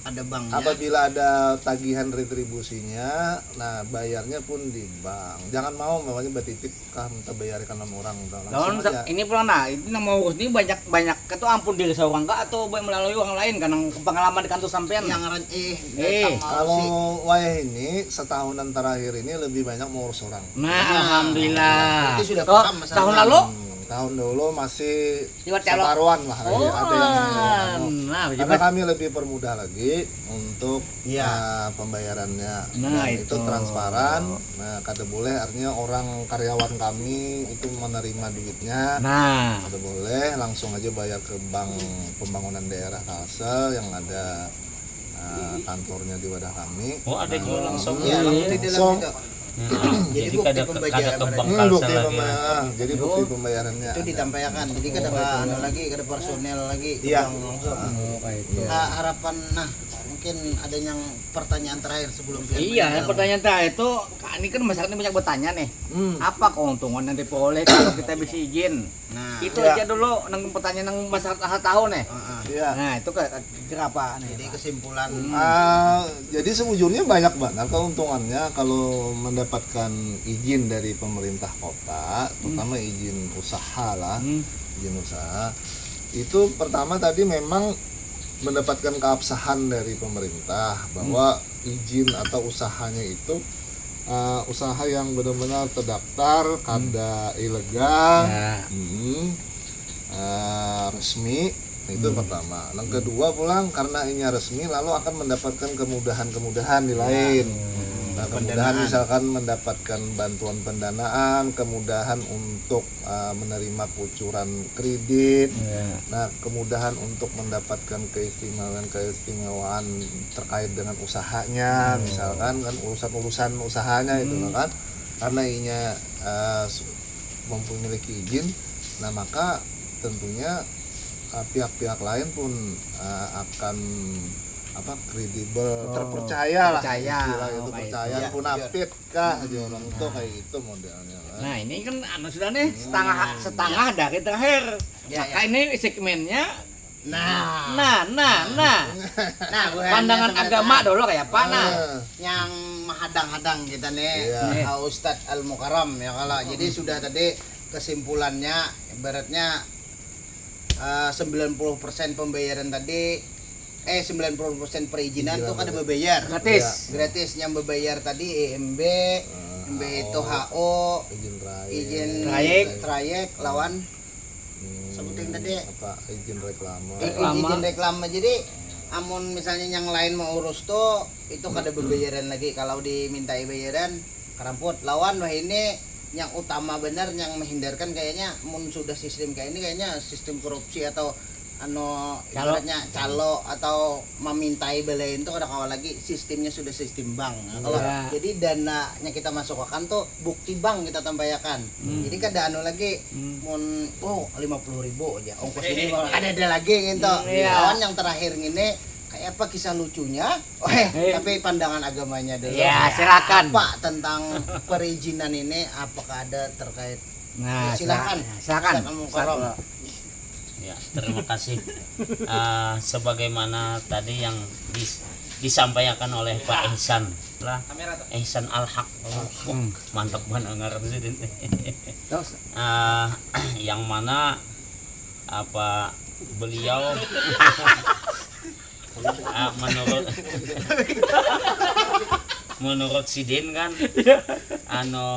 Ada banknya. Apabila ada tagihan retribusinya, nah, bayarnya pun di bank. Jangan mau, makanya batitip kah minta bayarikan lawan orang, minta langsung Lawan aja. Ini pulang, nah, ini nang mau urus ini banyak banyak itu ampun diri seorang kah atau baik melalui orang lain, karena pengalaman di kantor sampean. Yang ngaran eh Eh. datang Kalau sih. Wayah ini, setahunan terakhir ini lebih banyak mengurus orang. Nah, alhamdulillah. Berarti sudah Toh, paham masalah tahun ini. lalu Hmm, tahun dulu masih Lewat calok. separuhan lah. Oh, Ada yang anu. Nah, Karena kami lebih permudah lagi untuk Iya. uh, pembayarannya. Nah, Dan itu itu. Transparan. Nah, kada boleh, artinya orang karyawan kami itu menerima duitnya. Nah, Kada boleh, langsung aja bayar ke Bank Pembangunan Daerah Kalsel yang ada uh, kantornya di wadah kami. Oh, ada juga langsung. Iya, langsung di dalam Langsung. itu. Hmm. Jadi bukti kada pembayaran. kada ke bank Hmm, Kalsel bukti lagi. pembayaran, jadi bukti pembayarannya. Itu ditampaikan. Jadi kada ka anu lagi, kada personel lagi. Iya. Uang langsung. oh, kayak itu. Ha- harapan nah mungkin ada yang pertanyaan terakhir sebelum pihak Iya, manajer. Pertanyaan terakhir itu, ini kan masyarakat ini banyak bertanya nih, Hmm. apa keuntungan yang diperoleh kalau kita bisa izin? Nah, Itu Iya. Aja dulu, nang pertanyaan yang masyarakat asal tahu nih. heeh. Iya. Nah, itu ke, kira apa nih? Jadi kesimpulan Ah, jadi sejujurnya banyak banget keuntungannya kalau mendapatkan izin dari pemerintah kota, terutama izin usaha lah, Hmm. izin usaha. Itu pertama tadi memang mendapatkan keabsahan dari pemerintah bahwa izin atau usahanya itu uh, usaha yang benar-benar terdaftar, kada ilegal, Ya. hmm, uh, resmi. Itu pertama. Yang kedua pulang, karena inya resmi, lalu akan mendapatkan kemudahan-kemudahan di lain. Nah, kemudahan misalkan mendapatkan bantuan pendanaan, kemudahan untuk uh, menerima kucuran kredit, Ya. nah, kemudahan untuk mendapatkan keistimewaan-keistimewaan terkait dengan usahanya, misalkan kan urusan-urusan usahanya itu loh kan, karena inya uh, su- memiliki izin, nah, maka tentunya uh, pihak-pihak lain pun uh, akan apa, kredibel, terpercaya lah, Percaya. Istilah itu Oh, baik. percaya Iya, pun iya. apit kah aja orang tuh kayak gitu modelnya lah. Nah, ini kan anu sudah nih, setengah setengah dari terakhir. Ya, Maka ya. Ini segmennya Nah, nah nah nah. Nah, bukan Pandangan hanya agama dulu kayak apa nah? Nah, yang mahadang-hadang kita nih, Iya. uh, Ustadz Al Mukarram ya kalau. Jadi sudah tadi kesimpulannya, ibaratnya uh, sembilan puluh persen pembayaran tadi, eh sembilan puluh persen perizinan tuh kada berbayar. Gratis. Gratis. Yang berbayar tadi E M B, M B itu H O, izin raya. Izin Trayek. Trayek lawan Hmm, sebutin tadi. Apa, izin reklame. Eh, Reklame. Izin reklame. Jadi amun misalnya yang lain mau urus tuh itu kada berbayaran lagi, kalau dimintai bayaran karamput. Lawan wah ini yang utama benar yang menghindarkan kayaknya mun sudah sistem kayak ini kayaknya sistem korupsi atau anu Calo. Ibaratnya calo atau memintai belain tuh kada kawa lagi, sistemnya sudah sistem bank. Nah, kalau Ya. Jadi dananya kita masukkan tuh bukti bank kita tampayakan. Jadi kada anu lagi mun oh lima puluh ribu aja ongkos ini malah kada ada lagi gitu. Iya. Lawan yang terakhir ini kayak apa kisah lucunya? Weh, Eh. Tapi pandangan agamanya dulu. Ya, silakan. Apa tentang perizinan ini apakah ada terkait Nah, Ya, silakan. Silakan. Ustaz Al Mukarram. Ya, terima kasih. Ah, sebagaimana tadi yang dis- disampaikan oleh Pak Ihsan lah, Ihsan Al Haq. Mantap banget ngaran sidin. Terus Ah, yang mana apa beliau ah, menurut menurut sidin kan anu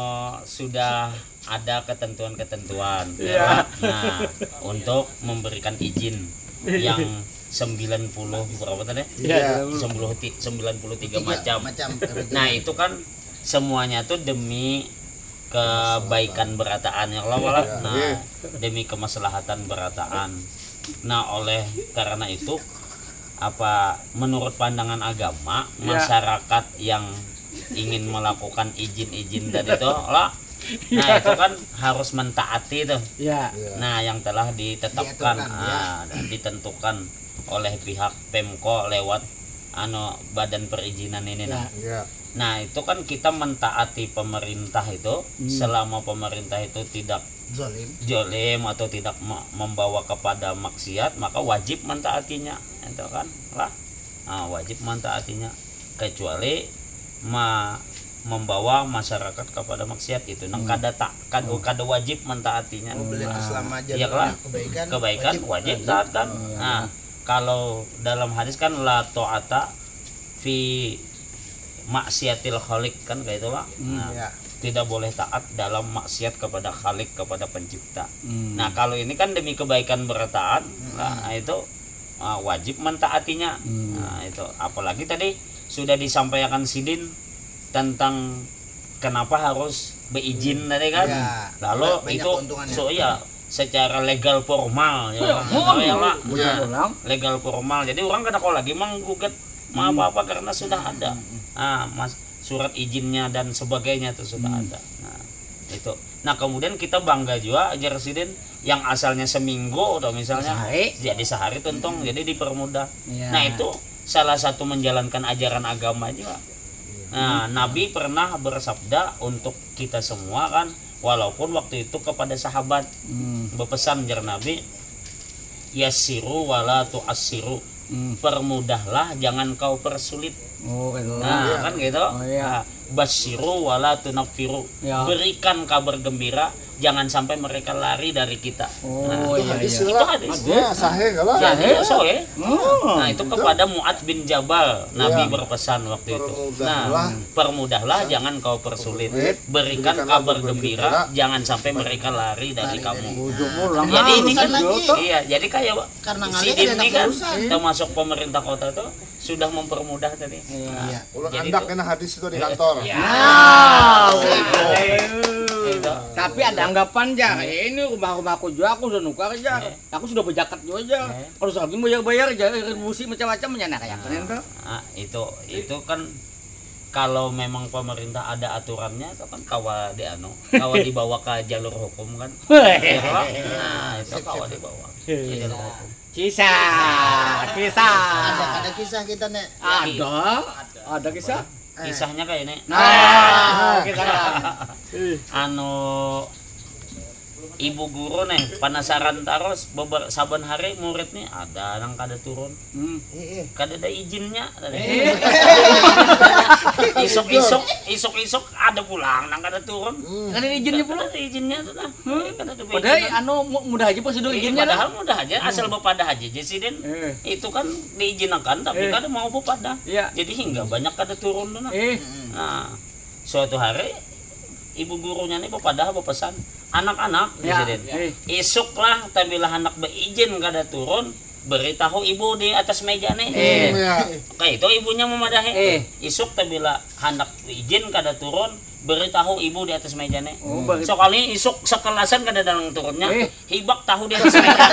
sudah ada ketentuan-ketentuan. Iya. Nah, untuk memberikan izin yang sembilan puluh berapa tadi? Iya, Sembilan puluh ti- sembilan puluh tiga Tiga macam. Macam. Nah, itu kan semuanya tuh demi kebaikan berataan ya kalau malah. Iya, Nah, iya. Demi kemaslahatan berataan. Nah, oleh karena itu apa menurut pandangan agama Ya. Masyarakat yang ingin melakukan izin-izin tadi itu lah, nah itu kan harus mentaati tuh. Ya. Iya. Nah, yang telah ditetapkan Diaturkan, ya. Ah, dan ditentukan oleh pihak Pemko lewat anu badan perizinan ini nah. Iya. Nah, itu kan kita mentaati pemerintah itu Hmm. selama pemerintah itu tidak Zolim. jolim atau tidak me- membawa kepada maksiat, maka wajib mentaatinya, itu kan lah. Ah, wajib mentaatinya, kecuali ma- membawa masyarakat kepada maksiat, itu nang kada tak kad, kada wajib mentaatinya. Membeli Ah, Islam aja iya dulu, lah. Kebaikan, Kebaikan wajib taat kan. Nah, kalau dalam hadis kan la ta'ata fi maksiatil khaliq kan, kayak itu lah. Nah, Iya. tidak boleh taat dalam maksiat kepada Khalik, kepada pencipta. Nah, kalau ini kan demi kebaikan bertaat, nah, itu ah, wajib mentaatinya. Nah, itu apalagi tadi sudah disampaikan sidin tentang kenapa harus beizin tadi kan. Ya, Lalu banyak itu keuntungannya. So ya, secara legal formal ya, Ya, kan? mohon. Ya, lah. Bukan Nah, orang. Legal formal. Jadi orang kada kau lagi menggugat mau apa-apa karena sudah ada. Ah, mas surat izinnya dan sebagainya itu sudah ada. Nah, itu. Nah, kemudian kita bangga juga ajar sidin yang asalnya seminggu atau misalnya Sehari. Jadi sehari tuntung, jadi dipermudah. Iya. Nah, itu salah satu menjalankan ajaran agama juga. Nah, Nabi pernah bersabda untuk kita semua kan, walaupun waktu itu kepada sahabat, Hmm. berpesan jar Nabi, "Yassiru wala tu'assiru." Hmm. Permudahlah, jangan kau persulit. Oh, gitu. Nah, kan gitu. Oh, iya. Nah, basyiru wala tunaffiru. Ya. Berikan kabar gembira, jangan sampai mereka lari dari kita. Oh, Nah, iya, Hadis iya. lah. Itu hadis. Ya, sahih kalau. Jadi, so, ya. Oh. Nah, itu kepada Mu'adz bin Jabal Nabi Iya. berpesan waktu itu. Permudahlah. Nah, permudahlah, jangan kau persulit. Sulit. Berikan Berikan kabar kabar gembira, gembira. Jangan sampai mereka lari dari kamu. Ujung pulang Jadi lah. ini kan Urusan lagi. Iya, jadi kayak Karena ngalih sidin ada ini kan urusan. Termasuk pemerintah kota tuh sudah mempermudah tadi. Iya. Ulah Jadi andak itu- kena hadis itu di kantor. Ya. Wow. Itu. Tapi ada anggapan jar, "Eh, ini rumah-rumahku juga, aku sudah nukar jar, aku sudah berjakat juga jar, kalau lagi bayar-bayar jar, retribusi macam-macam ya, nah, kayak apa nih tuh?" Ah, itu itu kan kalau memang pemerintah ada aturannya itu kan kawa di anu, kawa dibawa ke jalur hukum kan. Weh. Nah, itu kawa dibawa ke jalur hukum. Kisah, kisah. Ada, ada kisah kita nek. Ada, ada kisah. Kisahnya kayak ini. Nah, kisah. Anu ibu guru nih penasaran terus beber, saban hari murid nih ada nang kada turun. Hmm. Eh, eh. Kada ada izinnya tadi. Isuk-isuk, isuk-isuk ada pulang nang kada turun. Kan ada izinnya pula. Kada ada izinnya tuh lah. Kada ada Padahal izinnya. Anu mu- mudah aja prosedur Eh, izinnya lah. Padahal mudah aja, asal bepadah aja. Jadi sidin Eh. itu kan diizinakan tapi Eh. kada mau bepadah. Iya. Jadi hingga banyak kada turun tuh nah. Eh. Nah, suatu hari ibu gurunya nih bepadah bepesan, "Anak-anak," Ya. sidin. Eh. "Isuk lah, tabila handak beizin kada turun, beritahu ibu di atas meja nih." Eh. Ya. Kayak itu ibunya memadahi. Eh. "Isuk tabila handak izin kada turun, beritahu ibu di atas meja nih." Oh, bagi- Sekali isuk sekelasan kada ada nang turunnya. Eh. Hibak tahu di atas meja.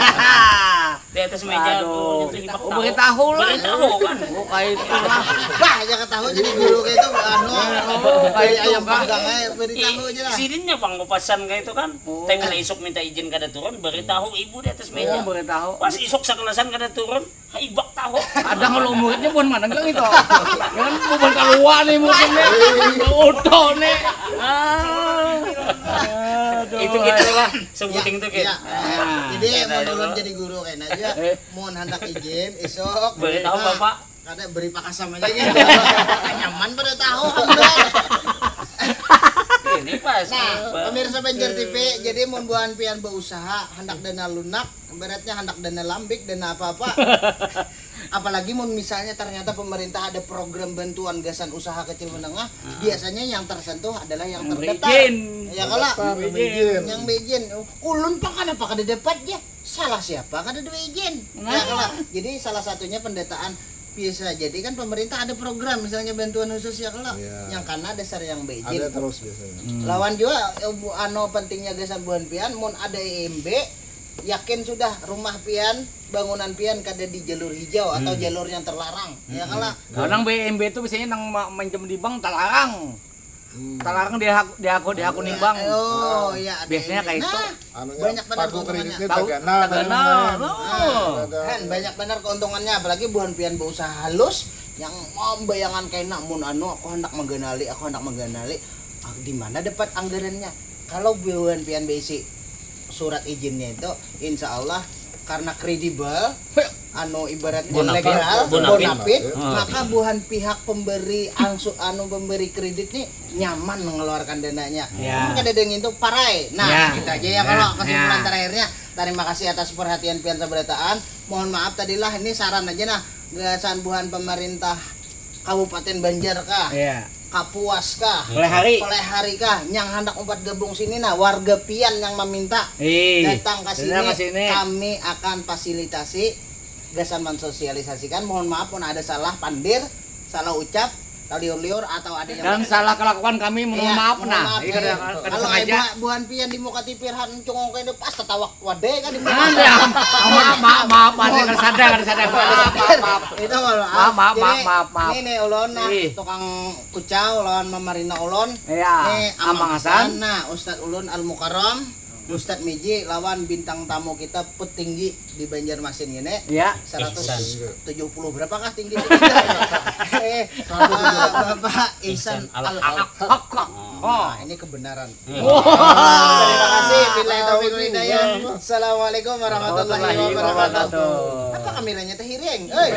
Di atas meja Aduh. gurunya tuh hibak Oh, tahu. beritahu lah. Beritahu kan. Oh, kayak itulah. Bah, aja ketahuan jadi guru kayak itu anu. Oh, kayak Dari itu, ayam Kak. Panggang aja beritahu aja lah. Sidinnya pang pesan kayak itu kan. Oh. Tapi bila isuk minta izin kada turun, beritahu ibu di atas meja. Oh, beritahu. Pas isuk sekelasan kada turun, hibak tahu. Ada kalau muridnya bukan mana bilang itu. Kan bukan keluar nih muridnya. Oto nih. Ah. Aduh. Itu gitu lah, sebuting tuh Ya, kayak. ya. Jadi menurut jadi guru kayaknya aja. Eh. Mohon handak izin, isuk. Boleh tahu Nah, Bapak? Kada beri pakasam aja gitu. Nyaman pada tahu, alhamdulillah. Ini pas. Nah, pemirsa Banjar T V, jadi mun buhan pian berusaha, handak dana lunak, ibaratnya handak dana lambik, dana apa-apa. Apalagi mun misalnya ternyata pemerintah ada program bantuan gasan usaha kecil menengah, biasanya yang tersentuh adalah yang Yang terdekat. berizin. Ya kalau Yang berizin. Yang berizin. Ulun pang kenapa kada dapat ya? Salah siapa kada ada izin? Nah. Ya kalau. Jadi salah satunya pendataan bisa jadi kan pemerintah ada program misalnya bantuan khusus ya kalau Iya. yang karena dasar yang beizin. Ada terus biasanya. Lawan juga eh, bu- anu pentingnya gasan buhan pian mun ada I M B yakin sudah rumah pian bangunan pian kada di jalur hijau atau jalur yang terlarang ya kalau Kadang B M B itu biasanya nang ma- minjem di bank talarang. Talarang dia aku dia aku dia aku nimbang. Oh iya ada Biasanya I M B. Kayak itu. Nah, Anunya banyak benar pagu keuntungannya. kreditnya Tahu tagana. tagana. Kan. Oh. Ada. Kan banyak benar keuntungannya apalagi buhan pian berusaha halus yang membayangkan kayak nak mun anu aku hendak mengganali aku hendak mengganali. Ah, di mana dapat anggarannya? Kalau buhan pian berisi surat izinnya itu insya Allah karena kredibel anu ibaratnya Bonafit. Legal, Bonafit. Bonafit, Hmm. maka buhan pihak pemberi angsu anu pemberi kredit nih nyaman mengeluarkan dananya. Ya. Maka ada yang itu parai. Nah, Ya. kita aja ya kalau Ya. kesimpulan Ya. Terakhirnya. Terima kasih atas perhatian pian sabarataan. Mohon maaf tadilah ini saran aja nah, gasan buhan pemerintah Kabupaten Banjar kah, Iya. Kapuas kah, Pelihari. Pelihari kah, yang hendak umpat gabung sini nah, warga pian yang meminta Ih, datang ke sini, datang ke sini. Kami akan fasilitasi gasan mensosialisasikan. Mohon maaf pun ada salah pandir, salah ucap, taliur-liur atau ada yang Dan salah kelakuan kami mohon Iya, maaf mohon nah. maaf, Ini ya. kada kada Kalau sengaja. ada buhan pian di muka T V han cungong kayak pas tetawak wadai kan di muka. Ada. Maaf, maaf, maaf, maaf, kada sadar, kada sadar. Maaf, maaf, maaf. Itu mohon maaf. Maaf, maaf, Jadi, maaf, maaf, maaf. Ini nih ulun nah Ih. tukang kucau lawan mamarina ulun. Iya, Nih, Amang Amang Hasan. Hasan. Nah, Ustadz Ulun Al Mukarram, Ustadz Miji lawan bintang tamu kita petinggi di Banjarmasin gini. Iya. Seratus tujuh puluh berapakah tinggi? Eh, Seratus tujuh puluh. Bapak Ihsan Ihsan Al Al Haq. Haq. Oh. Nah, ini kebenaran. Wah. Terima kasih. Billahi taufiq wal hidayah. Assalamualaikum warahmatullahi Warahmatullahi wabarakatuh. wabarakatuh. Apa kameranya teh hiring? Hei.